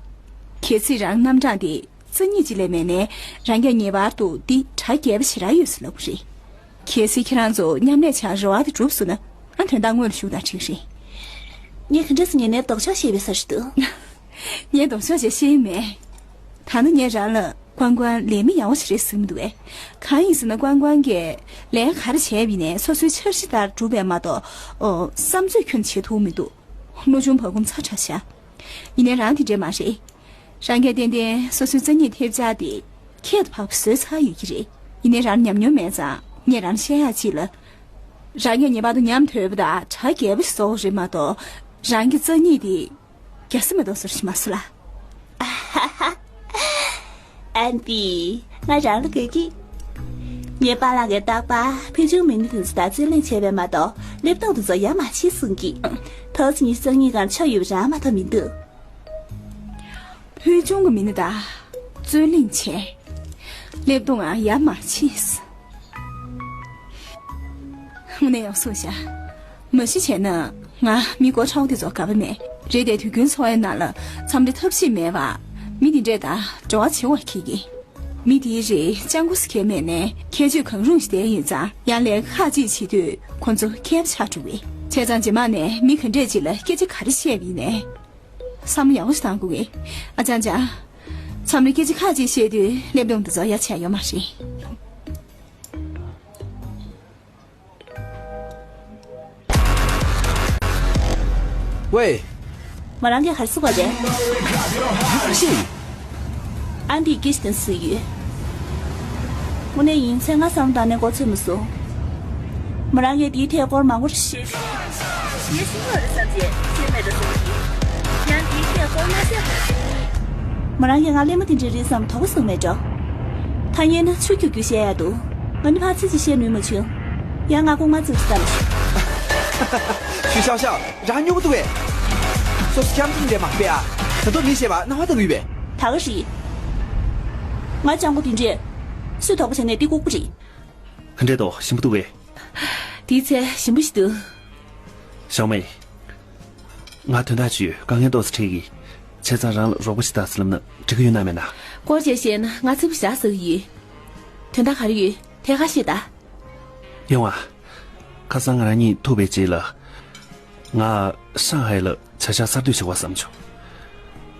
གལ་སྲིད་རང་རྣམ་གྲངས་དེ་རྩ་གཉིས་ཅིག་ལས་མེད་ནའི་རང་གིས་ངེས་པར་དུ་འདི་གྲ་རྒྱས་པ་ཞེ་དྲག་ཡོད་ཟེར་ལབ་དགོས་རེད། གལ་སྲིད་ཁྱེད་རང་ཚོ་མཉམ་ལས་བྱས་རེ་བ་དེ་གྲུབ་སོང་ན་ཨ་དོན་དག་སྔོན་ལ་ཞུགས་དང་འགྲིག་རེད། ངས་ག་འདྲ་སེ་ཉན་ནའི་ལྡོག་ཕྱོགས་བཤད་པའི་བཟོ་ཞིག་འདུག་ངས་ལྡོག་ཕྱོགས་ཅིག་བཤད་ཀྱི་མེད། ད་ནི་ངས་རང་ལ་ཀོང་ཀོང་ལས་མི་ཡག་པོ་ཞིག་རེད་ཟེར་གྱི་མི་འདུག་པས། གང་ཡིན་ཟེར་ན་ཀོང་ཀོང་གིས་ལས་ག་རེ་བྱས་པ་ཡིན་ནའི་སོ་སོའི་འཆར་གཞི་ལྟར་སྒྲུབ་པས་མ་གཏོགས། ཨོ། བསམ་ཚོད་ཁྱོན་བྱེད་ཐུབ་མི་འདུག་བློ་ཆུང་བག་འཁུམས་ཚ་དྲགས་ཤག་ཡིན་ནའི་རང་དེ་འདྲས་མ་རེད། རང་གིས་ཏན་ཏན་སོ་སོའི་རྩ་གཉིས་ཐེབས་ཆག་དེ་ཁྱད་དུ་འཕགས་པ་བཟོས་ཚར་ཡོད་ཀྱི་རེད། ཡིན་ནའི་རང་ཉམས་མྱོང་མེད་ཙང་ངས་རང་བཤད་ཡག་ཅིག་ལ། རང་གིས་ངེས་པར་དུ་ཉམས་དོད་པ་དང་གྲ་རྒྱས་པ་ཞིག་བཟོ་དགོས་རེད་མ་གཏོགས། རང་གི་རྩ་གཉིས་དེ། རྒྱ་སེ་མེ་ཏོག་ཟེར་ཞིག་མ་ཟེར་ལ། ཨན་ཏི། ང་རང་ལ་དགའ་གི། ངའི་པཱ་ལགས་ཀྱིས་རྟག་པར་ཕུལ་བྱུང་མི་སྣ་དེ་ཚོ་དང་རྩོད་གླེང་བྱས་པས་མ་གཏོགས་སླེབས་སྟངས་དེ་ཚོ་ཡ་མ་བྱེད་གསུང་གི། ད་ཕྱི་ཉིན་སང་ཉིན་གང་ཆོག་ཡོད་པ་རང་མ་གཏོགས་མི་འདུག་ཕུལ་བྱུང་གི་མི་སྣ་དང་རྩོད་གླེང་བྱས། སླེབས་སྟངས་ཡ་མ་བྱེད། དངོས་གནས་ཡག་སོང་ཤག་མ་གཞི་བྱས་ན་ང་མི་མགོ་ཁྲ་བོ་དེ་ཚོ་དགའ་པོ་མེད། རེད་དེ་དུས་རྒྱུན་འཚོ་བའི་ནང་ལ་འཚམས་འདྲི་ཐབས་ཤེས་མེད་པ། མི་དེ་འདྲས་དང་འབྲེལ་བ་བྱེད་དགོས་ཁེལ་གི། མི་དེའི་རིགས་སྤྱང་པོ་ཟེར་མཁན་མེད་ནས་ཁྱད་ཆོས་གང་རུང་ཞིག་ལྡན་ཡོད་ཙང་ཡང་ལས་ཁག་ཅིག་བྱེད་དུས་ཁོ་ཚོ་མཁས་པ་ཆགས་འགྲོ་གི། བྱས་ཙང་རྗེས་མ་ནས་མི་ག་འདྲས་ཅིག་ལ་སྐད་ཆ་ག་རེ་བཤད་པ་ཡིན་ནའི་བསམ་བློ་ཡག་པོ་ཞིག་བཏང་དགོས་གི། ཨ་ཅང་ཅང་། མཚམས་རེ་སྐད་ཆ་ཁག་ཅིག་བཤད་དུས་སླེབས་སྟངས་དེ་ཚོ་ཡ་བྱས་ཡོད་མ་རེད། ཝེ། མོ་རང་གིས་ག་རེ་ཟེར་བ་རེད། ཅི། ཨ་འདིས་སྐད་ཆ་དེ་ཟེར་ཡོད། དངོས་གནས་ཡིན་ཚེ་ང་བསམ་བློ་བཏང་ནས་མགོ་ཚོས་མ་སོང་། མོ་རང་གིས་དེའི་ཐད་སྐོར་མང་པོ་ཞིག་བཤད། ཞེས་གསུངས་པ་རེད་བསམ་བྱས་བཤད་མེད་འགྲོ་སོང་གི། ཡང་དེའི་ཐད་སྐོར་མ་བཤད་པར། མོ་རང་གིས་ང་གླེན་མོ་དེ་འདྲ་རེད་བསམ་དོགས་པ་ཟུག་མེད་འགྲོ། ཐ་སྙད་ན་ཆུ་ཁྱུག་ཁྱུག་བཤད་ཡག་འདུག་ང་ནི་ཕར་ཚིག་ཅིག་བཤད་ནུས་མ་བྱུང་། ཡང་ང་ཁོང་མ་ཚིག་ཅིག་བཏང་། ཞུ་ཤག་ཤག་རང་སྨྱོ་གི་འདུག་གས། སོ་སོ་འཁྱམ་ཚུལ་འདྲ་མ་དཔེ་ཨ། ད་དུང་མི་ཤེས་པ་སྣང་བ་ལྟ་གི་ཡོད་པས། ད་ག་རེད། ང་སྤྱང་པོ་དེ་འདྲས། སུས་དོགས་པ་བྱས་ནས་འདི་ལྐུགས་པ་རེད། ག་འདྲས་འདུག་ཞིམ་པོ་འདུག་གས། དེའི་ཚེ་ཞིམ་པོ་ཞིག་འདུག་ཞའོ་མེ། ང་དོན་དག་ཅིག་ཡོད། དཀའ་ངལ་ཏོག་ཙམ་འཕྲད་ཀྱི། བྱས་ཙང་རང་ལ་རོགས་པ་ཞིག་བཏང་ཟེར་ལབ་ན་འགྲིག་གི་ཡོད་ན་མེད་ན། སྐོར་བྱས་བཤད་ན་ང་ཚིག་པ་བཞག་ཟེར་གི་ཡིན། དོན་དག་ག་རེ་ཡོད་ཐད་ཀར་བཤད་ད། ཡོང་བ། ཁ་སང་ང་རང་གཉིས་ཐུག་པའི་རྗེས་ལ། ང་ཧྲང་ཧའེ་ལ་བྱ་གཞག་གསར་གཏོད་བྱེད་དགོས་བསམ་བྱུང་།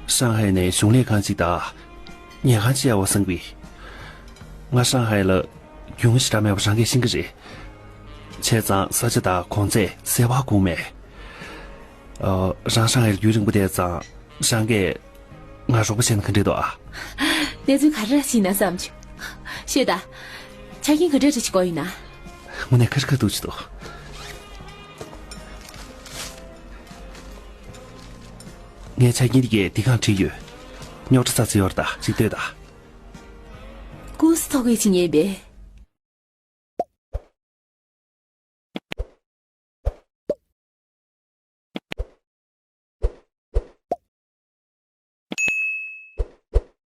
ཧྲང་ཧའེ་ནས་གཞུང་ལས་ཁང་ཅིག་དང་། ཉལ་ཁང་ཅིག་གཡར་བ་བསམ་གི། ང་ཧྲང་ཧའེ་ལ་རྒྱུས་མངའ་ཞེ་དྲག་མེད་པ་རང་གིས་ཤེས་ཀྱི་རེད། བྱས་ཙང་ས་ཆ་དང་གོང་ཚད་གསལ་བོ་གོ་མེད། ཨ། རང་ཧྲང་ཧའེ་ལ་རྒྱུན་རིང་པོ་བསྡད་ཙང་རང་གིས་ང་རོགས་པ་བྱས་ན་ག་འདྲས་འདུག་ཨ། གནས་ཚུལ་ག་རེ་རེད་ཤེས་ན་བསམ་བྱུང་། ཤོད་ད། ཆ་རྐྱེན་ག་འདྲས་རེ་ཞིག་དགོས་ཡོད་ན། དངོས་གནས་ཁ་ཁ་ཐུག་ཅིག་འདུག་ངས་ཆ་རྐྱེན་དེ་གའི་འདི་གང་བྲིས་ཡོད། རྙོག་དྲ་ཚ་ཚ་ཡོད་རེད་ད་ཅིག་ལྟོས་ད། ཀུང་སི་ཐོག་གི་ཆི་ཉེས་པས།